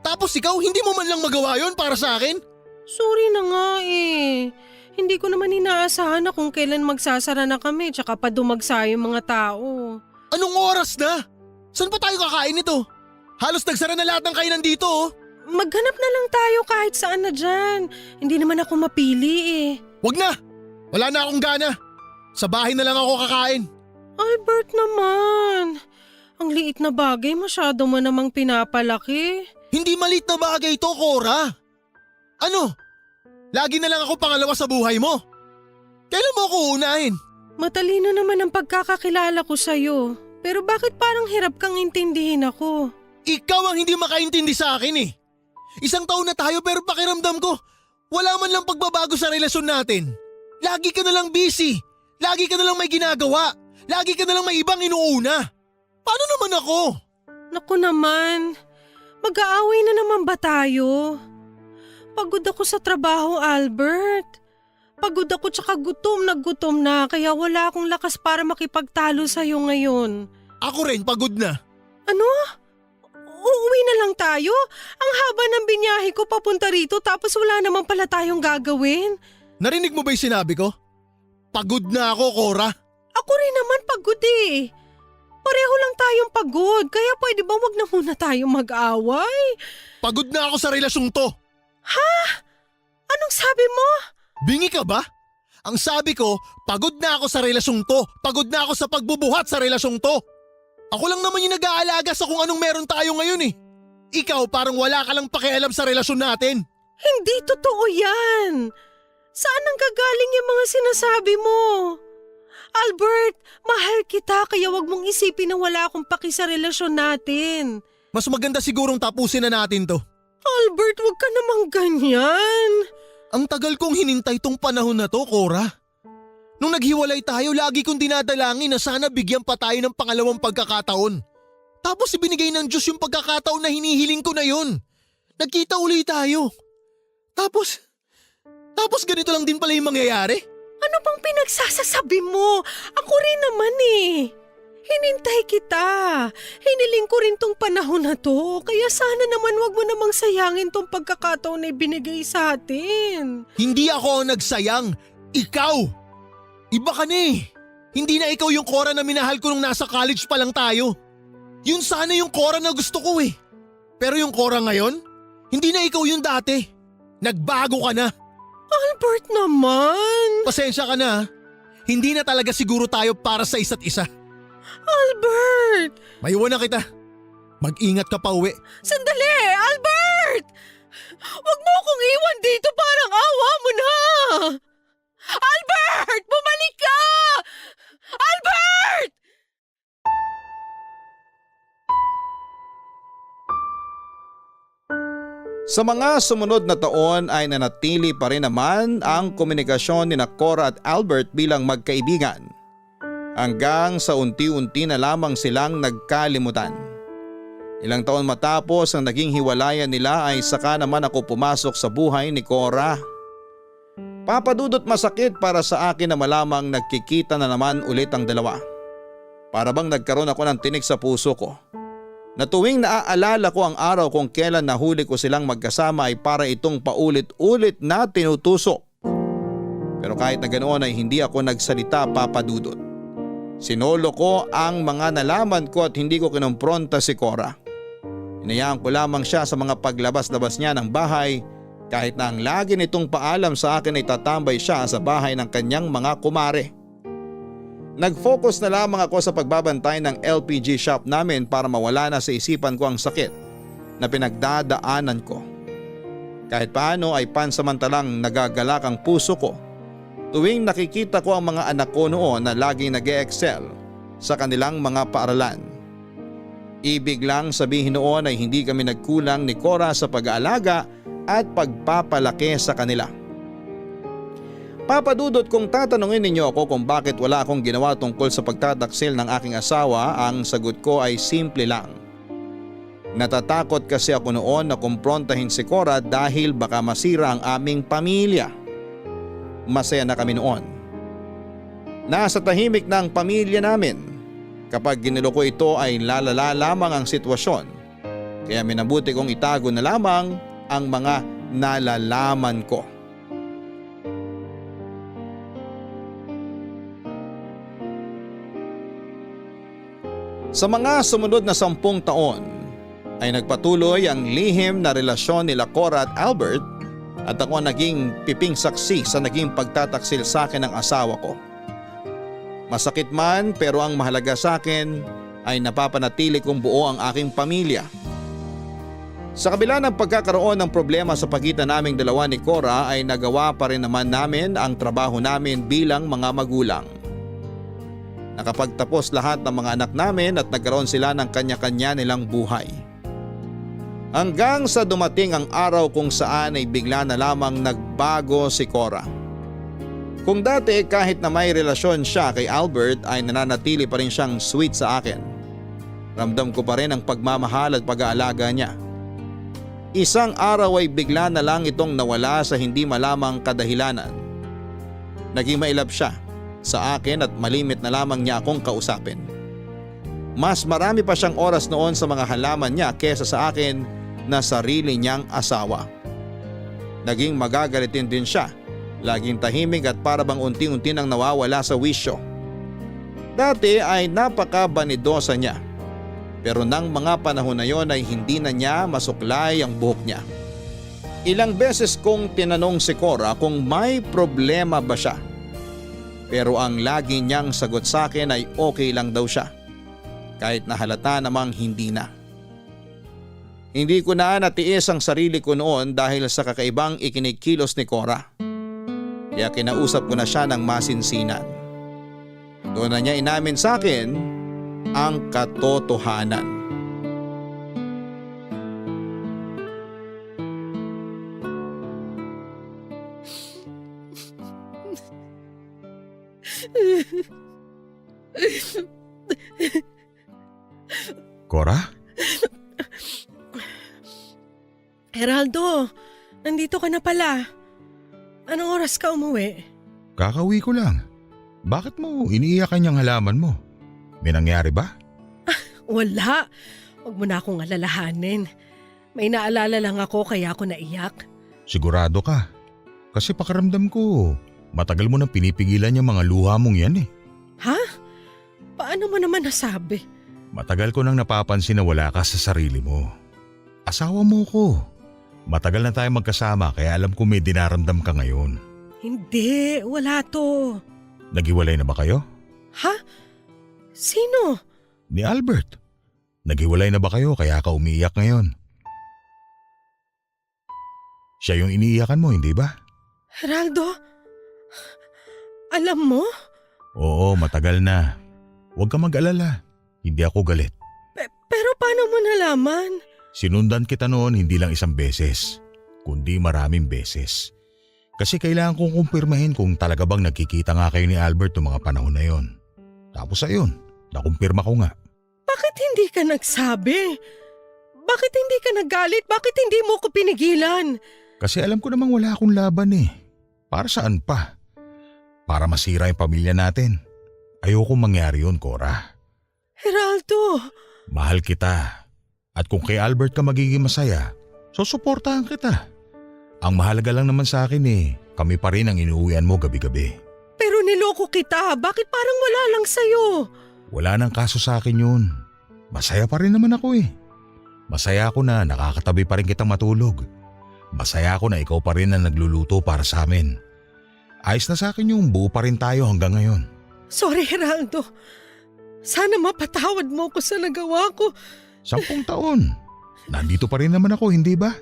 Tapos ikaw hindi mo man lang magawa yon para sa akin? Sorry na nga eh. Hindi ko naman inaasahan na kung kailan magsasara na kami tsaka pa dumagsa yung mga tao. Anong oras na? Saan pa tayo kakain ito? Halos nagsara na lahat ng kainan dito oh. Maghanap na lang tayo kahit saan na dyan. Hindi naman ako mapili eh. Wag na! Wala na akong gana. Sa bahay na lang ako kakain. Albert naman. Ang liit na bagay, masyado mo namang pinapalaki. Hindi maliit na bagay ito, Cora. Ano? Lagi na lang ako pangalawa sa buhay mo. Kailan mo ako uunahin? Matalino naman ang pagkakakilala ko sa'yo. Pero bakit parang hirap kang intindihin ako? Ikaw ang hindi makaintindi sa akin eh. 1 taon na tayo pero pakiramdam ko, wala man lang pagbabago sa relasyon natin. Lagi ka na lang busy. Lagi ka na lang may ginagawa. Lagi ka na lang may ibang inuuna. Paano naman ako? Naku naman, mag-aaway na naman ba tayo? Pagod ako sa trabaho, Albert. Pagod ako tsaka gutom na kaya wala akong lakas para makipagtalo sa'yo ngayon. Ako rin, pagod na. Ano? Uuwi na lang tayo? Ang haba ng binyahe ko papunta rito tapos wala naman pala tayong gagawin. Narinig mo ba yung sinabi ko? Pagod na ako, Cora. Ako rin naman pagod eh. Pareho lang tayong pagod, kaya pwede ba wag na muna tayong mag-away? Pagod na ako sa relasyong to. Ha? Anong sabi mo? Bingi ka ba? Ang sabi ko, pagod na ako sa relasyong to. Pagod na ako sa pagbubuhat sa relasyong to. Ako lang naman yung nag-aalaga sa kung anong meron tayo ngayon eh. Ikaw parang wala ka lang pakialam sa relasyon natin. Hindi totoo yan. Saan ang gagaling yung mga sinasabi mo? Albert, mahal kita kaya wag mong isipin na wala akong paki sa relasyon natin. Mas maganda sigurong tapusin na natin to. Albert, wag ka namang ganyan. Ang tagal kong hinintay tong panahon na to, Cora. Nung naghiwalay tayo, lagi kong dinadalangin na sana bigyan pa tayo ng pangalawang pagkakataon. Tapos ibinigay ng Diyos yung pagkakataon na hinihiling ko na yun. Nagkita uli tayo. Tapos ganito lang din pala yung mangyayari? Ano bang pinagsasasabi mo? Ako rin naman eh. Hinintay kita. Hiniling ko rin tong panahon na to. Kaya sana naman wag mo namang sayangin tong pagkakataon na ibinigay sa atin. Hindi ako ang nagsayang. Ikaw! Iba ka na eh. Hindi na ikaw yung Cora na minahal ko nung nasa college pa lang tayo. Yun sana yung Cora na gusto ko eh. Pero yung Cora ngayon, hindi na ikaw yung dati. Nagbago ka na. Albert naman. Pasensya ka na. Hindi na talaga siguro tayo para sa isa't isa. Albert! Maiwan na kita. Mag-ingat ka pa uwi. Sandali! Albert! Wag mo akong iwan dito, parang awa mo na! Albert! Bumalik ka! Albert! Sa mga sumunod na taon ay nanatili pa rin naman ang komunikasyon ni Cora at Albert bilang magkaibigan. Hanggang sa unti-unti na lamang silang nagkalimutan. Ilang taon matapos ang naging hiwalayan nila ay saka naman ako pumasok sa buhay ni Cora. Papadudot masakit para sa akin na malamang nagkikita na naman ulit ang dalawa. Para bang nagkaroon ako ng tinik sa puso ko. Na tuwing naaalala ko ang araw kung kailan nahuli ko silang magkasama ay para itong paulit-ulit na tinutusok. Pero kahit na ganoon ay hindi ako nagsalita, Papadudot. Sinolo ko ang mga nalaman ko at hindi ko kinompronta si Cora. Hinayaan ko lamang siya sa mga paglabas-labas niya ng bahay kahit na ang lagi nitong paalam sa akin ay tatambay siya sa bahay ng kanyang mga kumare. Nag-focus na lamang ako sa pagbabantay ng LPG shop namin para mawala na sa isipan ko ang sakit na pinagdadaanan ko. Kahit paano ay pansamantalang nagagalak ang puso ko tuwing nakikita ko ang mga anak ko noon na laging nag-e-excel sa kanilang mga paaralan. Ibig lang sabihin noon ay hindi kami nagkulang ni Cora sa pag-aalaga at pagpapalaki sa kanila. Papadudot, kung tatanungin ninyo ako kung bakit wala akong ginawa tungkol sa pagtataksil ng aking asawa, ang sagot ko ay simple lang. Natatakot kasi ako noon na kumprontahin si Cora dahil baka masira ang aming pamilya. Masaya na kami noon. Nasa tahimik na ang pamilya namin. Kapag ginulo ko ito ay lalala lamang ang sitwasyon. Kaya minabuti kong itago na lamang ang mga nalalaman ko. Sa mga sumunod na 10 taon ay nagpatuloy ang lihim na relasyon nila Cora at Albert at ako naging piping saksi sa naging pagtataksil sa akin ng asawa ko. Masakit man pero ang mahalaga sa akin ay napapanatili kong buo ang aking pamilya. Sa kabila ng pagkakaroon ng problema sa pagitan naming dalawa ni Cora ay nagawa pa rin naman namin ang trabaho namin bilang mga magulang. Nakapagtapos lahat ng mga anak namin at nagkaroon sila ng kanya-kanya nilang buhay. Hanggang sa dumating ang araw kung saan ay bigla na lamang nagbago si Cora. Kung dati kahit na may relasyon siya kay Albert ay nananatili pa rin siyang sweet sa akin. Ramdam ko pa rin ang pagmamahal at pag-aalaga niya. Isang araw ay bigla na lang itong nawala sa hindi malamang kadahilanan. Naging mailap siya sa akin at malimit na lamang niya akong kausapin. Mas marami pa siyang oras noon sa mga halaman niya kesa sa akin na sarili niyang asawa. Naging magagalitin din siya, laging tahimik at para bang unti-unti nang nawawala sa wisyo. Dati ay napaka-banidosa niya, pero nang mga panahon na yon ay hindi na niya masuklay ang buhok niya. Ilang beses kong tinanong si Cora kung may problema ba siya. Pero ang lagi niyang sagot sa akin ay okay lang daw siya. Kahit na halata namang hindi na. Hindi ko na natiis ang sarili ko noon dahil sa kakaibang ikinikilos ni Cora. Kaya kinausap ko na siya ng masinsinan. Doon na niya inamin sa akin ang katotohanan. Cora? Geraldo, nandito ka na pala. Anong oras ka umuwi? Kakauwi ko lang. Bakit mo iniiyakan yung halaman mo? May nangyari ba? Wala. Huwag mo na akong alalahanin. May naalala lang ako kaya ako naiyak. Sigurado ka. Kasi pakiramdam ko, matagal mo nang pinipigilan yung mga luha mong yan eh. Ha? Paano mo naman nasabi? Matagal ko nang napapansin na wala ka sa sarili mo. Asawa mo ko. Matagal na tayo magkasama kaya alam ko may dinaramdam ka ngayon. Hindi, wala to. Naghiwalay na ba kayo? Ha? Sino? Ni Albert. Naghiwalay na ba kayo kaya ka umiiyak ngayon? Siya yung iniiyakan mo, hindi ba? Geraldo? Alam mo? Oo, matagal na. Huwag ka mag-alala. Hindi ako galit. Pero paano mo nalaman? Sinundan kita noon hindi lang isang beses, kundi maraming beses. Kasi kailangan kong kumpirmahin kung talaga bang nagkikita nga kayo ni Albert noong mga panahon na yon. Tapos ayun, nakumpirma ko nga. Bakit hindi ka nagsabi? Bakit hindi ka nagalit? Bakit hindi mo ko pinigilan? Kasi alam ko namang wala akong laban eh. Para saan pa? Para masira yung pamilya natin. Ayoko mangyari yun, Cora. Geraldo! Mahal kita. At kung kay Albert ka magiging masaya, susuportahan kita. Ang mahalaga lang naman sa akin eh, kami pa rin ang inuuwian mo gabi-gabi. Pero niloko kita, bakit parang wala lang sa'yo? Wala nang kaso sa akin yun. Masaya pa rin naman ako eh. Masaya ako na nakakatabi pa rin kitang matulog. Masaya ako na ikaw pa rin ang nagluluto para sa amin. Ayos na sa akin yung buo pa rin tayo hanggang ngayon. Sorry, Geraldo. Sana mapatawad mo ko sa nagawa ko. 10 taon. Nandito pa rin naman ako, hindi ba?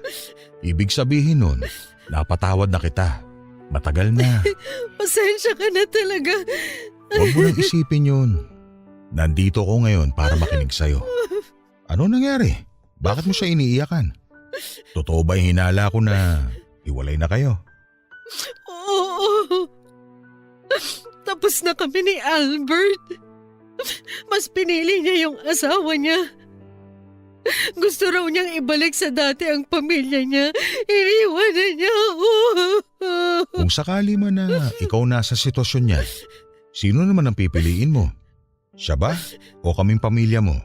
Ibig sabihin nun, napatawad na kita. Matagal na. Pasensya ka na talaga. Huwag mo nang isipin yun. Nandito ko ngayon para makinig sa'yo. Ano nangyari? Bakit mo siya iniiyakan? Totoo ba yung hinala ko na hiwalay na kayo? Oo. Tapos na kami ni Albert. Mas pinili niya yung asawa niya. Gusto raw niyang ibalik sa dati ang pamilya niya. Iniwanan niya ako. Kung sakali man na ikaw nasa sitwasyon niya, sino naman ang pipiliin mo? Siya ba o kaming pamilya mo?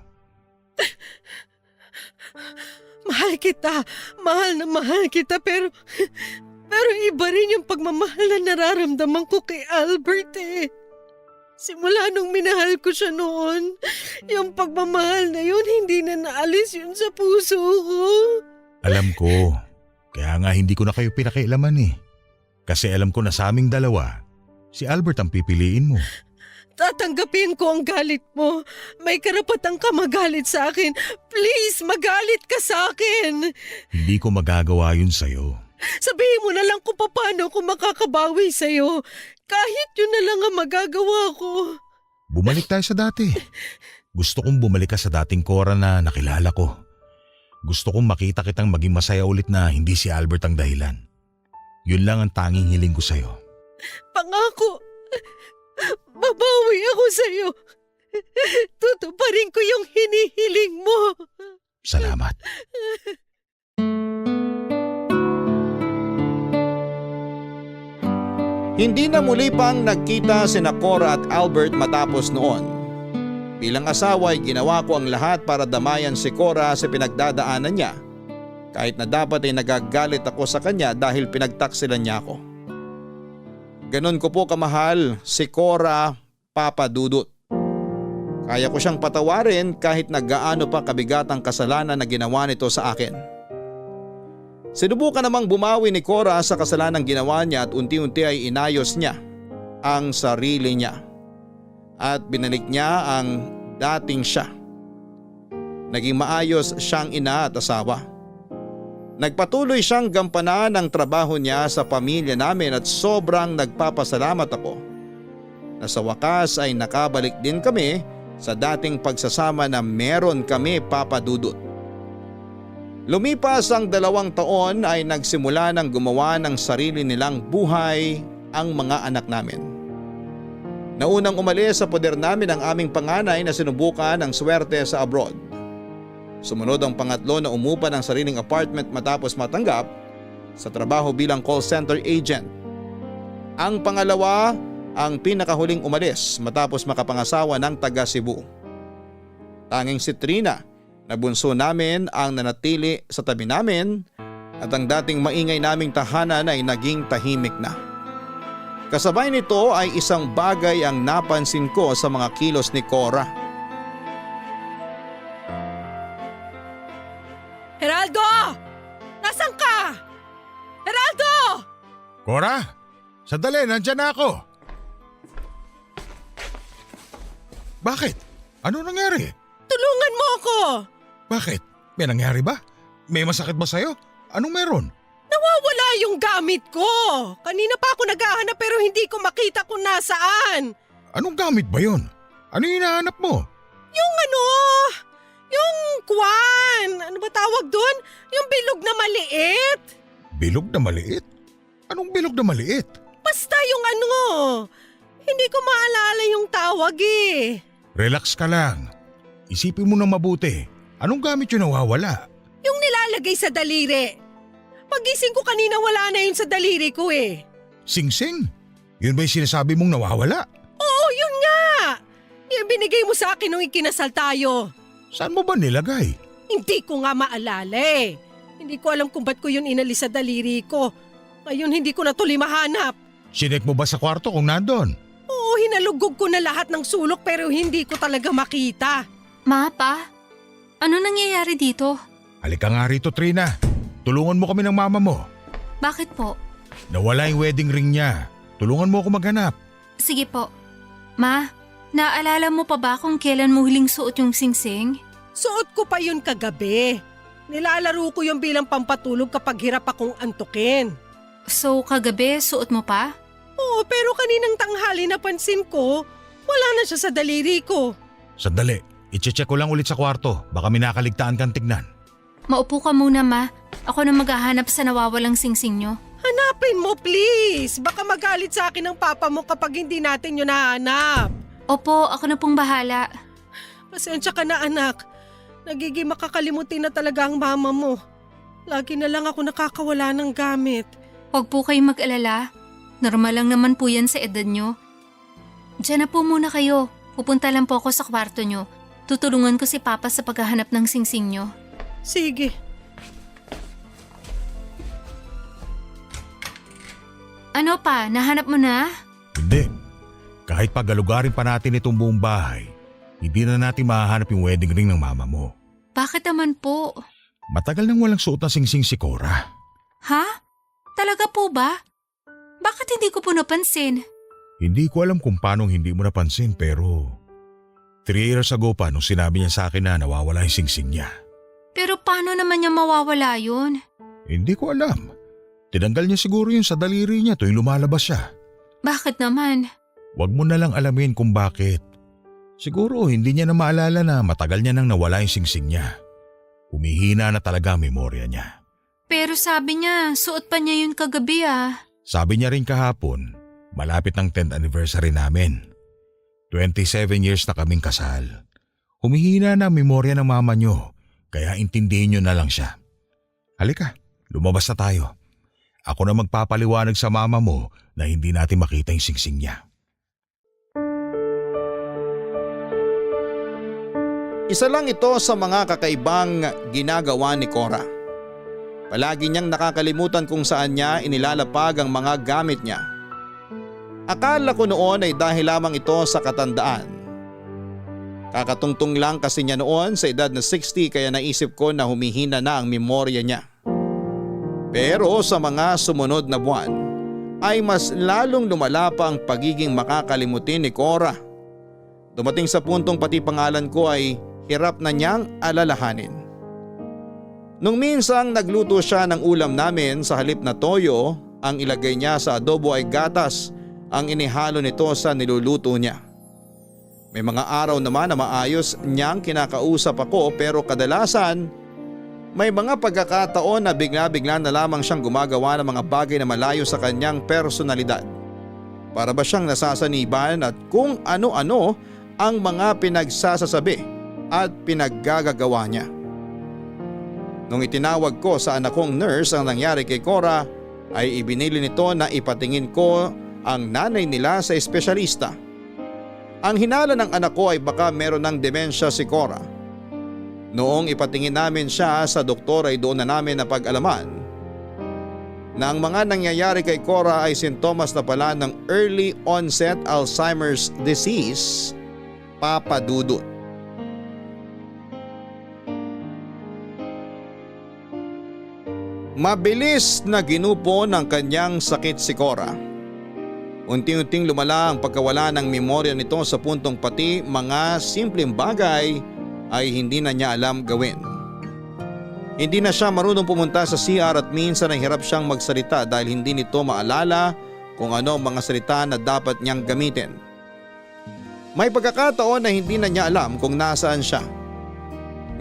Mahal kita. Mahal na mahal kita pero iba rin yung pagmamahal na nararamdaman ko kay Albert eh. Simula nung minahal ko siya noon, yung pagmamahal na yun hindi na naalis yun sa puso ko. Alam ko. Kaya nga hindi ko na kayo pinakialaman eh. Kasi alam ko na sa aming dalawa, si Albert ang pipiliin mo. Tatanggapin ko ang galit mo. May karapatan ka magalit sa akin. Please, magalit ka sa akin. Hindi ko magagawa yun sa'yo. Sabihin mo na lang kung paano ko makakabawi sa'yo. Kahit yun na lang ang magagawa ko. Bumalik tayo sa dati. Gusto kong bumalik ka sa dating Cora na nakilala ko. Gusto kong makita kitang maging masaya ulit na hindi si Albert ang dahilan. Yun lang ang tanging hiling ko sa'yo. Pangako, babawi ako sa'yo. Tutuparin ko yung hinihiling mo. Salamat. Hindi na muli pang nagkita sina Cora at Albert matapos noon. Bilang asawa ay ginawa ko ang lahat para damayan si Cora sa pinagdadaanan niya. Kahit na dapat ay nagagalit ako sa kanya dahil pinagtaksilan niya ako. Ganon ko po kamahal si Cora, Papa Dudut. Kaya ko siyang patawarin kahit na gaano pa kabigat ang kasalanan na ginawa nito sa akin. Sinubukan namang bumawi ni Cora sa kasalanang ginawa niya at unti-unti ay inayos niya ang sarili niya. At binalik niya ang dating siya. Naging maayos siyang ina at asawa. Nagpatuloy siyang gampanan ang trabaho niya sa pamilya namin at sobrang nagpapasalamat ako na sa wakas ay nakabalik din kami sa dating pagsasama na meron kami, Papa Dudut. Lumipas ang 2 taon ay nagsimula ng gumawa ng sarili nilang buhay ang mga anak namin. Naunang umalis sa poder namin ang aming panganay na sinubukan ang swerte sa abroad. Sumunod ang pangatlo na umupa ng sariling apartment matapos matanggap sa trabaho bilang call center agent. Ang pangalawa ang pinakahuling umalis matapos makapangasawa ng taga Cebu. Tanging si Trina na bunso namin ang nanatili sa tabi namin at ang dating maingay naming tahanan ay naging tahimik na. Kasabay nito ay isang bagay ang napansin ko sa mga kilos ni Cora. Geraldo! Nasaan ka? Geraldo! Cora, sandali, nandyan na ako. Bakit? Ano nangyari? Tulungan mo ako! Bakit? May nangyari ba? May masakit ba sa'yo? Anong meron? Nawawala yung gamit ko. Kanina pa ako naghahanap pero hindi ko makita kung nasaan. Anong gamit ba yun? Ano yung hinahanap mo? Yung kwan. Ano ba tawag doon? Yung bilog na maliit. Bilog na maliit? Anong bilog na maliit? Basta yung hindi ko maalala yung tawag eh. Relax ka lang. Isipin mo na mabuti. Anong gamit yung nawawala? Yung nilalagay sa daliri. Pagising ko kanina wala na yun sa daliri ko eh. Sing-sing? Yun ba yung sinasabi mong nawawala? Oo, yun nga. Yung binigay mo sa akin nung ikinasal tayo. Saan mo ba nilagay? Hindi ko nga maalala eh. Hindi ko alam kung ba't ko yun inalis sa daliri ko. Ngayon hindi ko na tuloy mahanap. Sinek mo ba sa kwarto kung nandun? Oo, hinalugog ko na lahat ng sulok pero hindi ko talaga makita. Ma, Pa, ano nangyayari dito? Halika nga rito, Trina. Tulungan mo kami ng mama mo. Bakit po? Nawala yung wedding ring niya. Tulungan mo ako maghanap. Sige po. Ma, naalala mo pa ba kung kailan mo huling suot yung singsing? Suot ko pa yun kagabi. Nilalaro ko yung bilang pampatulog kapag hirap akong antukin. So, kagabi suot mo pa? Oo, pero kaninang tanghali napansin ko, wala na siya sa daliri ko. Sandali, i-check ko lang ulit sa kwarto. Baka may nakaligtaan kang tignan. Maupo ka muna, Ma. Ako na maghahanap sa nawawalang singsing nyo. Hanapin mo please. Baka magalit sa akin ng papa mo kapag hindi natin yun nahanap. Opo, ako na pong bahala. Pasensya ka na anak. Nagiging makakalimutin na talaga ang mama mo. Lagi na lang ako nakakawala ng gamit. Huwag po kayong mag-alala. Normal lang naman po yan sa edad nyo. Diyan na po muna kayo. Pupunta lang po ako sa kwarto nyo. Tutulungan ko si Papa sa paghahanap ng singsing nyo. Sige. Ano pa? Nahanap mo na? Hindi. Kahit pagalugarin pa natin itong buong bahay, hindi na natin mahahanap yung wedding ring ng mama mo. Bakit naman po? Matagal nang walang suot na singsing si Cora. Ha? Talaga po ba? Bakit hindi ko po napansin? Hindi ko alam kung paano hindi mo napansin pero 3 years ago pa nung sinabi niya sa akin na nawawala yung singsing niya. Pero paano naman niya mawawala yun? Hindi ko alam. Tinanggal niya siguro yun sa daliri niya tuwing lumalabas siya. Bakit naman? Huwag mo na lang alamin kung bakit. Siguro hindi niya na maalala na matagal niya nang nawala yung singsing niya. Humihina na talaga ang memorya niya. Pero sabi niya, suot pa niya yun kagabi ah. Sabi niya rin kahapon, malapit ng 10th anniversary namin. 27 years na kaming kasal. Humihina na ang memorya ng mama niyo, kaya intindihin niyo na lang siya. Halika, lumabas na tayo. Ako na magpapaliwanag sa mama mo na hindi natin makita yung singsing niya. Isa lang ito sa mga kakaibang ginagawa ni Cora. Palagi niyang nakakalimutan kung saan niya inilalapag ang mga gamit niya. Akala ko noon ay dahil lamang ito sa katandaan. Kakatungtong lang kasi niya noon sa edad na 60 kaya naisip ko na humihina na ang memorya niya. Pero sa mga sumunod na buwan ay mas lalong lumala pa ang pagiging makakalimutin ni Cora. Dumating sa puntong pati pangalan ko ay hirap na niyang alalahanin. Nung minsang nagluto siya ng ulam namin sa halip na toyo, ang ilagay niya sa adobo ay gatas ang inihalo nito sa niluluto niya. May mga araw naman na maayos niyang kinakausap ako pero kadalasan may mga pagkakataon na bigla-bigla na lamang siyang gumagawa ng mga bagay na malayo sa kanyang personalidad. Para ba siyang nasasaniban at kung ano-ano ang mga pinagsasasabi at pinaggagawa niya. Nung itinawag ko sa anak kong nurse ang nangyari kay Cora ay ibinili nito na ipatingin ko ang nanay nila sa espesyalista. Ang hinala ng anak ko ay baka meron ng demensya si Cora. Noong ipatingin namin siya sa doktor ay doon na namin napag-alaman na ang mga nangyayari kay Cora ay sintomas na pala ng early onset Alzheimer's disease, papadudot. Mabilis na ginupo ng kanyang sakit si Cora. Unti-unting lumala ang pagkawala ng memorya nito sa puntong pati mga simpleng bagay ay hindi na niya alam gawin. Hindi na siya marunong pumunta sa CR at minsan nahirap siyang magsalita dahil hindi nito maalala kung ano ang mga salita na dapat niyang gamitin. May pagkakataon na hindi na niya alam kung nasaan siya.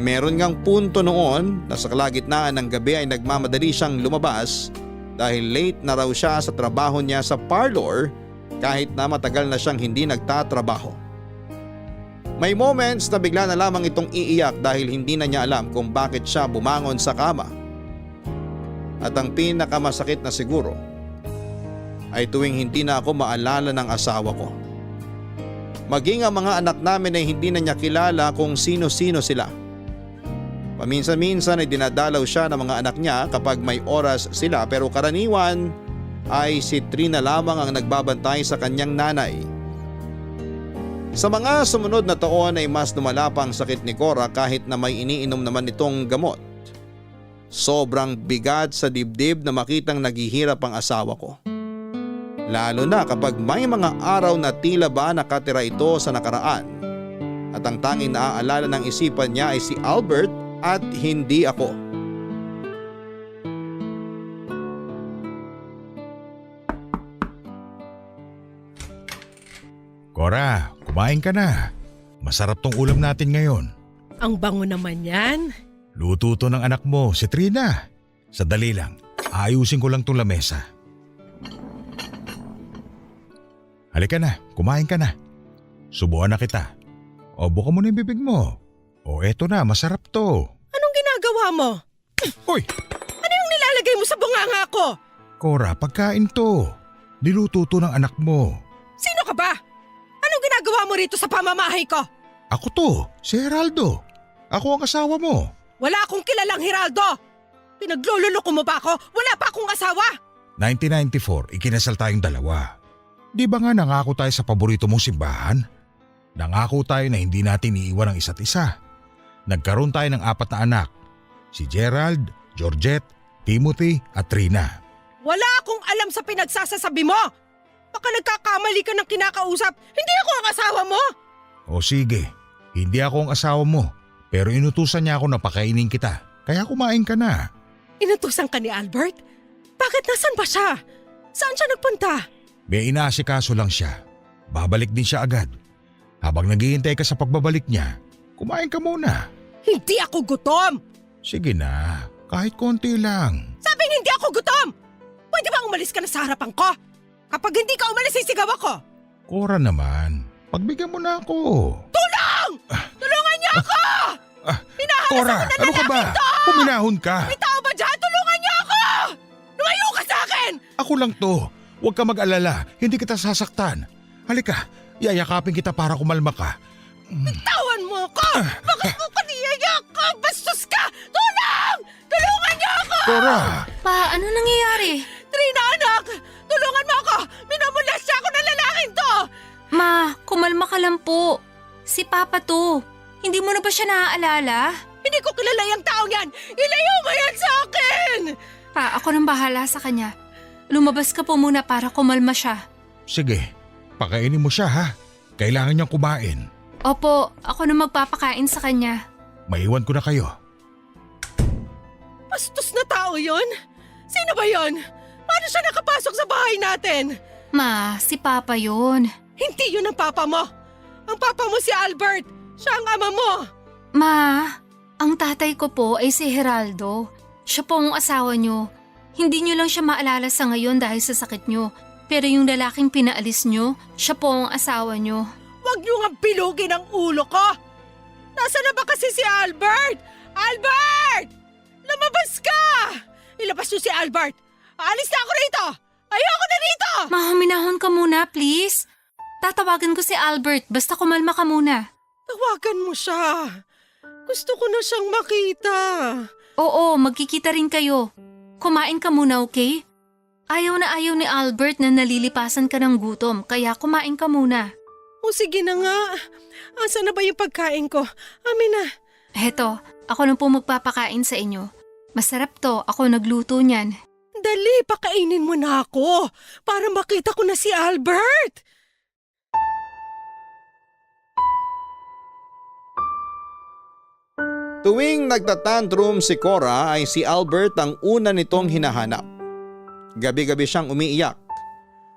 Meron ngang punto noon na sa kalagitnaan ng gabi ay nagmamadali siyang lumabas dahil late na raw siya sa trabaho niya sa parlor kahit na matagal na siyang hindi nagtatrabaho. May moments na bigla na lamang itong iiyak dahil hindi na niya alam kung bakit siya bumangon sa kama. At ang pinakamasakit na siguro ay tuwing hindi na ako maalala ng asawa ko. Maging ang mga anak namin ay hindi na niya kilala kung sino-sino sila. Paminsan-minsan ay dinadalaw siya ng mga anak niya kapag may oras sila pero karaniwan ay si Trina lamang ang nagbabantay sa kanyang nanay. Sa mga sumunod na taon ay mas lumala pa ang sakit ni Cora kahit na may iniinom naman itong gamot. Sobrang bigat sa dibdib na makitang naghihirap ang asawa ko. Lalo na kapag may mga araw na tila ba nakatira ito sa nakaraan. At ang tanging naaalala ng isipan niya ay si Albert at hindi ako. Cora, kumain ka na. Masarap tong ulam natin ngayon. Ang bango naman yan. Luto to ng anak mo, si Trina. Sadali lang, ayusin ko lang tong lamesa. Halika na, kumain ka na. Subuan na kita. O buka mo na yung bibig mo. O eto na, masarap to. Anong ginagawa mo? Hoy! Ano yung nilalagay mo sa bunganga ko? Cora, pagkain to. Niluto to ng anak mo. Sino ka ba? Anong ginagawa mo rito sa pamamahay ko? Ako to, si Geraldo. Ako ang asawa mo. Wala akong kilalang Geraldo. Pinaglululoko mo ba ako? Wala pa akong asawa. 1994, ikinasal tayong dalawa. Di ba nga nangako tayo sa paborito mong simbahan? Nangako tayo na hindi natin iiwan ang isa't isa. Nagkaroon tayo ng 4 na anak. Si Gerald, Georgette, Timothy at Trina. Wala akong alam sa pinagsasasabi mo. Baka nagkakamali ka ng kinakausap. Hindi ako ang asawa mo. O sige, hindi ako ang asawa mo. Pero inutusan niya ako na pakainin kita. Kaya kumain ka na. Inutusan ka ni Albert? Bakit nasan ba siya? Saan siya nagpunta? May inaasikaso lang siya. Babalik din siya agad. Habang naghihintay ka sa pagbabalik niya, kumain ka muna. Hindi ako gutom. Sige na, kahit konti lang. Sabing hindi ako gutom. Pwede ba umalis ka na sa harapan ko? Kapag hindi ka umalis, sisigaw ako. Cora naman, pagbigyan mo na ako. Tulong! Tulungan niyo ako! Hinahalas Cora, ako ng ano ka ba? lalaking to! Puminahon ka. May tao ba dyan? Tulungan niyo ako! Lumayo ka sa akin! Ako lang to. Huwag ka mag-alala, hindi kita sasaktan. Halika, yayakapin kita para kumalma ka. Bitawan mo ako! Bakit mo ka niyayakap? Bastos ka! Tulong! Tulungan niyo ako! Cora! Pa, ano nangyayari? Trina, anak! Tulungan mo ako! Minamolestya ako ng lalaking to! Ma, kumalma ka lang po. Si Papa to. Hindi mo na ba siya naaalala? Hindi ko kilala yung taong yan! Ilayo mo yan sa akin! Pa, ako nang bahala sa kanya. Lumabas ka po muna para kumalma siya. Sige, pakainin mo siya ha. Kailangan niyang kumain. Opo, ako na magpapakain sa kanya. Maiwan ko na kayo. Bastos na tao yon? Sino ba yon? Paano siya nakapasok sa bahay natin? Ma, si Papa yun. Hindi yun ang papa mo. Ang papa mo si Albert. Siya ang ama mo. Ma, ang tatay ko po ay si Geraldo. Siya po ang asawa niyo. Hindi niyo lang siya maalala sa ngayon dahil sa sakit niyo. Pero yung lalaking pinaalis niyo, siya po ang asawa niyo. Huwag niyo nga bilugin ang ulo ko. Nasaan na ba kasi si Albert? Albert! Lumabas ka! Ilabas niyo si Albert. Alis na ako rito. Ayoko na rito! Ma, huminahon ka muna, please. Tatawagan ko si Albert, basta kumalma ka muna. Tawagan mo siya. Gusto ko na siyang makita. Oo, magkikita rin kayo. Kumain ka muna, okay? Ayaw na ayaw ni Albert na nalilipasan ka ng gutom, kaya kumain ka muna. O sige na nga. Asa na ba yung pagkain ko? Amin na. Heto, ako na po magpapakain sa inyo. Masarap to, ako nagluto niyan. Dali, pakainin mo na ako para makita ko na si Albert. Tuwing nagtatantrum si Cora ay si Albert ang una nitong hinahanap. Gabi-gabi siyang umiiyak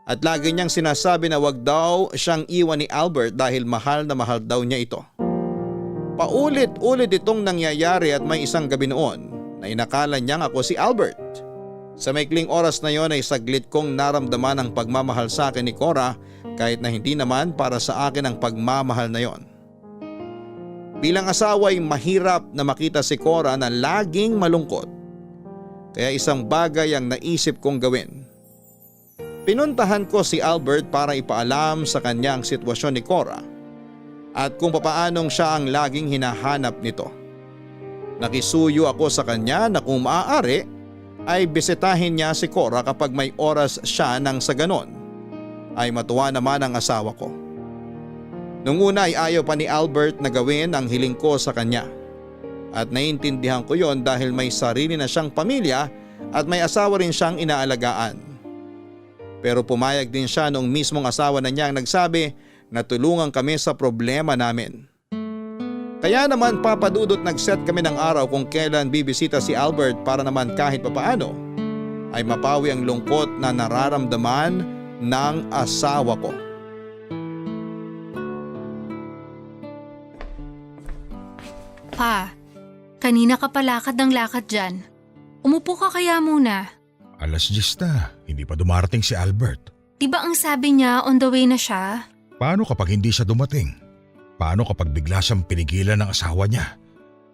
at lagi niyang sinasabi na wag daw siyang iwan ni Albert dahil mahal na mahal daw niya ito. Paulit-ulit itong nangyayari at may isang gabi noon na inakala niyang ako si Albert. Sa maikling oras na yon ay saglit kong naramdaman ang pagmamahal sa akin ni Cora kahit na hindi naman para sa akin ang pagmamahal na yon. Bilang asawa ay mahirap na makita si Cora na laging malungkot. Kaya isang bagay ang naisip kong gawin. Pinuntahan ko si Albert para ipaalam sa kanya ang sitwasyon ni Cora at kung papaanong siya ang laging hinahanap nito. Nakisuyo ako sa kanya na kung maaari ay bisitahin niya si Cora kapag may oras siya nang sa ganon ay matuwa naman ang asawa ko. Nung una ay ayaw pa ni Albert na gawin ang hiling ko sa kanya at naiintindihan ko yon dahil may sarili na siyang pamilya at may asawa rin siyang inaalagaan. Pero pumayag din siya nung mismong asawa na niya ang nagsabi na tulungan kami sa problema namin. Kaya naman papadudot nag-set kami ng araw kung kailan bibisita si Albert para naman kahit papaano ay mapawi ang lungkot na nararamdaman ng asawa ko. Pa, kanina ka pa lakad ng lakad dyan. Umupo ka kaya muna. Alas 10 na, hindi pa dumarating si Albert. Diba ang sabi niya on the way na siya? Paano kapag hindi siya dumating? Paano kapag bigla siyang pinigilan ng asawa niya?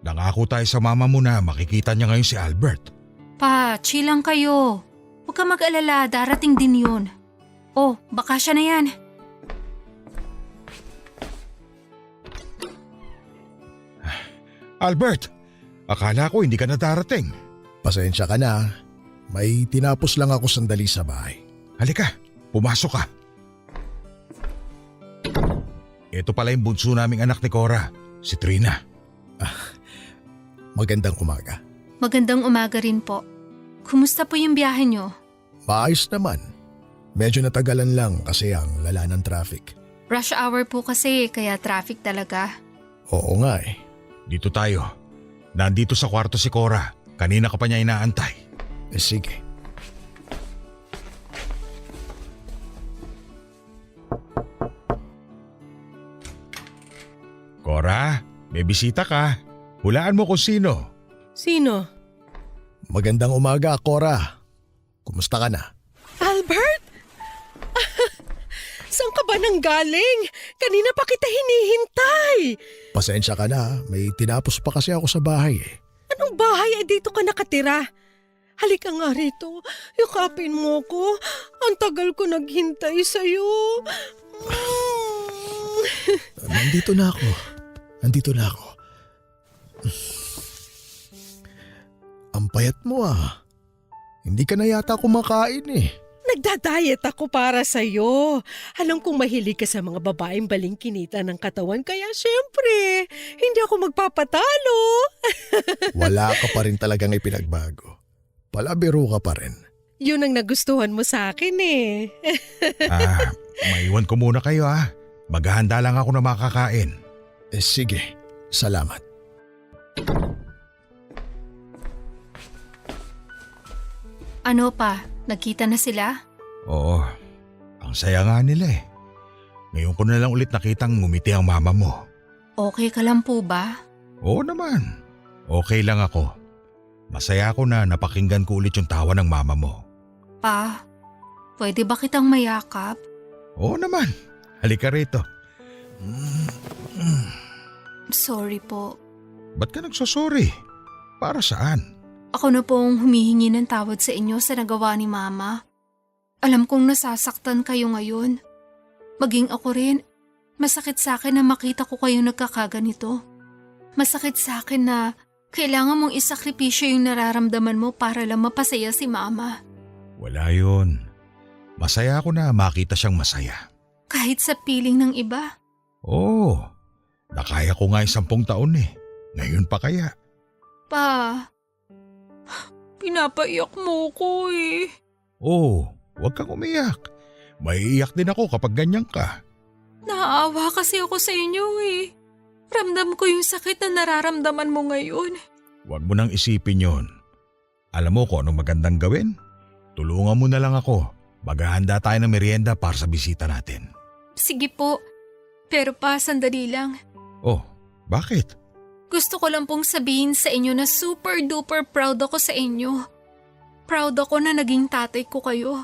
Nangako tayo sa mama mo na makikita niya ngayon si Albert. Pa, chill lang kayo. Huwag ka mag-alala, darating din yun. Oh, baka siya na yan. Albert, akala ko hindi ka na darating. Pasensya ka na. May tinapos lang ako sandali sa bahay. Halika, pumasok ka. Ito pala yung bunso naming anak ni Cora, si Trina. Magandang umaga. Magandang umaga rin po. Kumusta po yung biyahe nyo? Maayos naman. Medyo natagalan lang kasi ang lala ng traffic. Rush hour po kasi, kaya traffic talaga. Oo nga eh. Dito tayo. Nandito sa kwarto si Cora. Kanina ka pa niya inaantay. Sige. Cora, may bisita ka. Hulaan mo kung sino. Sino? Magandang umaga, Cora. Kumusta ka na? Albert? Saan ka ba nang galing? Kanina pa kita hinihintay. Pasensya ka na. May tinapos pa kasi ako sa bahay eh. Anong bahay ay dito ka nakatira? Halika nga rito. Yakapin mo ko. Ang tagal ko naghintay sa'yo. Nandito na ako. Ang payat mo ah. Hindi ka na yata kumakain eh. Nagda-diet ako para sa'yo. Alam kong mahilig ka sa mga babaeng balingkinita ng katawan kaya syempre, hindi ako magpapatalo. Wala ka pa rin talagang ipinagbago. Palabiro ka pa rin. Yun ang nagustuhan mo sa akin eh. Maiwan ko muna kayo ah. Maghahanda lang ako na makakain. Sige, salamat. Ano pa, nagkita na sila? Oo, ang saya nga nila eh. Ngayon ko na lang ulit nakitang ngumiti ang mama mo. Okay ka lang po ba? Oo naman, okay lang ako. Masaya ako na napakinggan ko ulit yung tawa ng mama mo. Pa, pwede ba kitang mayakap? Oo naman, halika rito. Sorry po. Ba't ka nagsosorry? Para saan? Ako na pong humihingi ng tawad sa inyo sa nagawa ni Mama. Alam kong nasasaktan kayo ngayon. Maging ako rin, masakit sa akin na makita ko kayo nagkakaganito. Masakit sa akin na kailangan mong isakripisyo yung nararamdaman mo para lang mapasaya si Mama. Wala yun. Masaya ako na makita siyang masaya. Kahit sa piling ng iba. Oo, nakaya ko nga 10 taon eh. Ngayon pa kaya? Pa, pinapaiyak mo ko eh. Oo, huwag kang umiyak. Maiiyak din ako kapag ganyan ka. Naaawa kasi ako sa inyo eh. Ramdam ko yung sakit na nararamdaman mo ngayon. Huwag mo nang isipin yon. Alam mo kung anong magandang gawin? Tulungan mo na lang ako. Maghahanda tayo ng merienda para sa bisita natin. Sige po, pero pa sandali lang. Oh, bakit? Gusto ko lang pong sabihin sa inyo na super duper proud ako sa inyo. Proud ako na naging tatay ko kayo.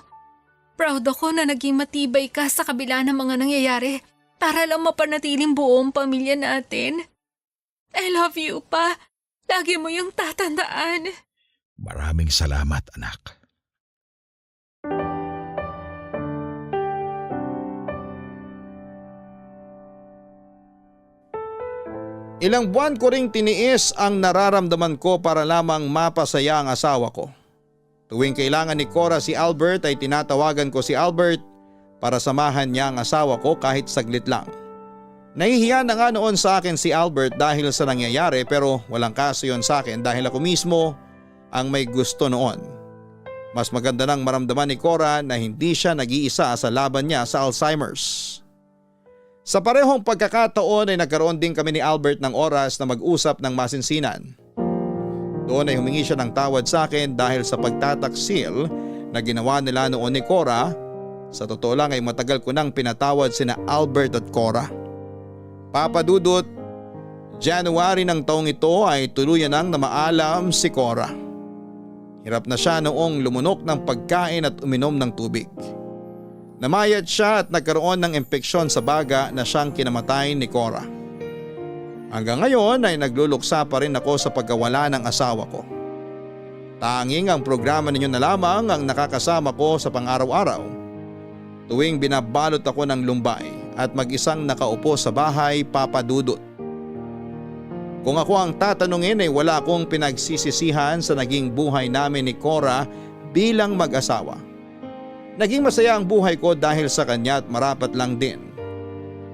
Proud ako na naging matibay ka sa kabila ng mga nangyayari para lang mapanatiling buong pamilya natin. I love you, pa. Lagi mo yung tatandaan. Maraming salamat, anak. Ilang buwan ko ring tiniis ang nararamdaman ko para lamang mapasaya ang asawa ko. Tuwing kailangan ni Cora si Albert ay tinatawagan ko si Albert para samahan niya ang asawa ko kahit saglit lang. Nahihiya na nga noon sa akin si Albert dahil sa nangyayari pero walang kaso yon sa akin dahil ako mismo ang may gusto noon. Mas maganda nang maramdaman ni Cora na hindi siya nag-iisa sa laban niya sa Alzheimer's. Sa parehong pagkakataon ay nagkaroon din kami ni Albert ng oras na mag-usap ng masinsinan. Doon ay humingi siya ng tawad sa akin dahil sa pagtataksil na ginawa nila noon ni Cora. Sa totoo lang ay matagal ko nang pinatawad sina Albert at Cora. Papa Dudut, January ng taong ito ay tuluyan nang namaalam si Cora. Hirap na siya noong lumunok ng pagkain at uminom ng tubig. Namayat siya at nagkaroon ng impeksyon sa baga na siyang kinamatay ni Cora. Hanggang ngayon ay nagluluksa pa rin ako sa pagkawala ng asawa ko. Tanging ang programa ninyo na lamang ang nakakasama ko sa pang-araw-araw. Tuwing binabalot ako ng lumbay at mag-isang nakaupo sa bahay, Papa Dudut. Kung ako ang tatanungin ay wala akong pinagsisisihan sa naging buhay namin ni Cora bilang mag-asawa. Naging masaya ang buhay ko dahil sa kanya at marapat lang din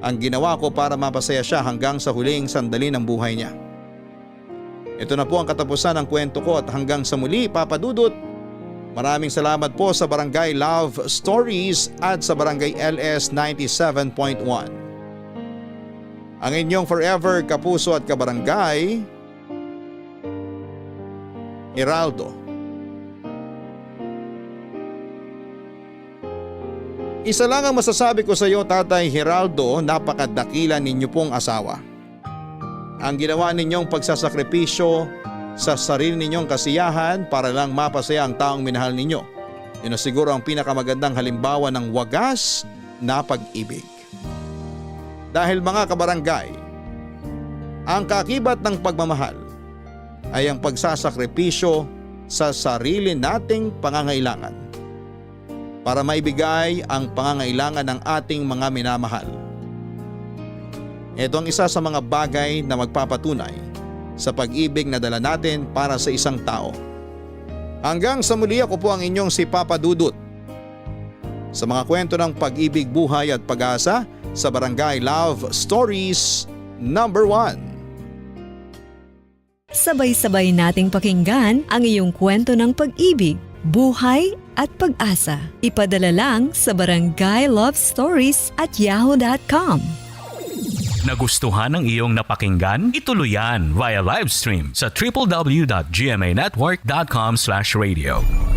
ang ginawa ko para mapasaya siya hanggang sa huling sandali ng buhay niya. Ito na po ang katapusan ng kwento ko at hanggang sa muli, Papa Dudut. Maraming salamat po sa Barangay Love Stories at sa Barangay LS 97.1. Ang inyong forever kapuso at kabarangay, Heraldo. Isa lang ang masasabi ko sa iyo, Tatay Heraldo, napakadakila ninyo pong asawa. Ang ginawa ninyong pagsasakripisyo sa sarili ninyong kasiyahan para lang mapasaya ang taong minahal ninyo. Yun na siguro ang pinakamagandang halimbawa ng wagas na pag-ibig. Dahil mga kabarangay, ang kakibat ng pagmamahal ay ang pagsasakripisyo sa sarili nating pangangailangan para maibigay ang pangangailangan ng ating mga minamahal. Ito ang isa sa mga bagay na magpapatunay sa pag-ibig na dala natin para sa isang tao. Hanggang sa muli, ako po ang inyong si Papa Dudut. Sa mga kwento ng pag-ibig, buhay at pag-asa sa Barangay Love Stories number 1. Sabay-sabay nating pakinggan ang iyong kwento ng pag-ibig, buhay at pag-asa. Ipadala lang sa barangaylovestories@yahoo.com. Nagustuhan ng iyong napakinggan? Ituloy yan via live stream sa www.gmanetwork.com/radio.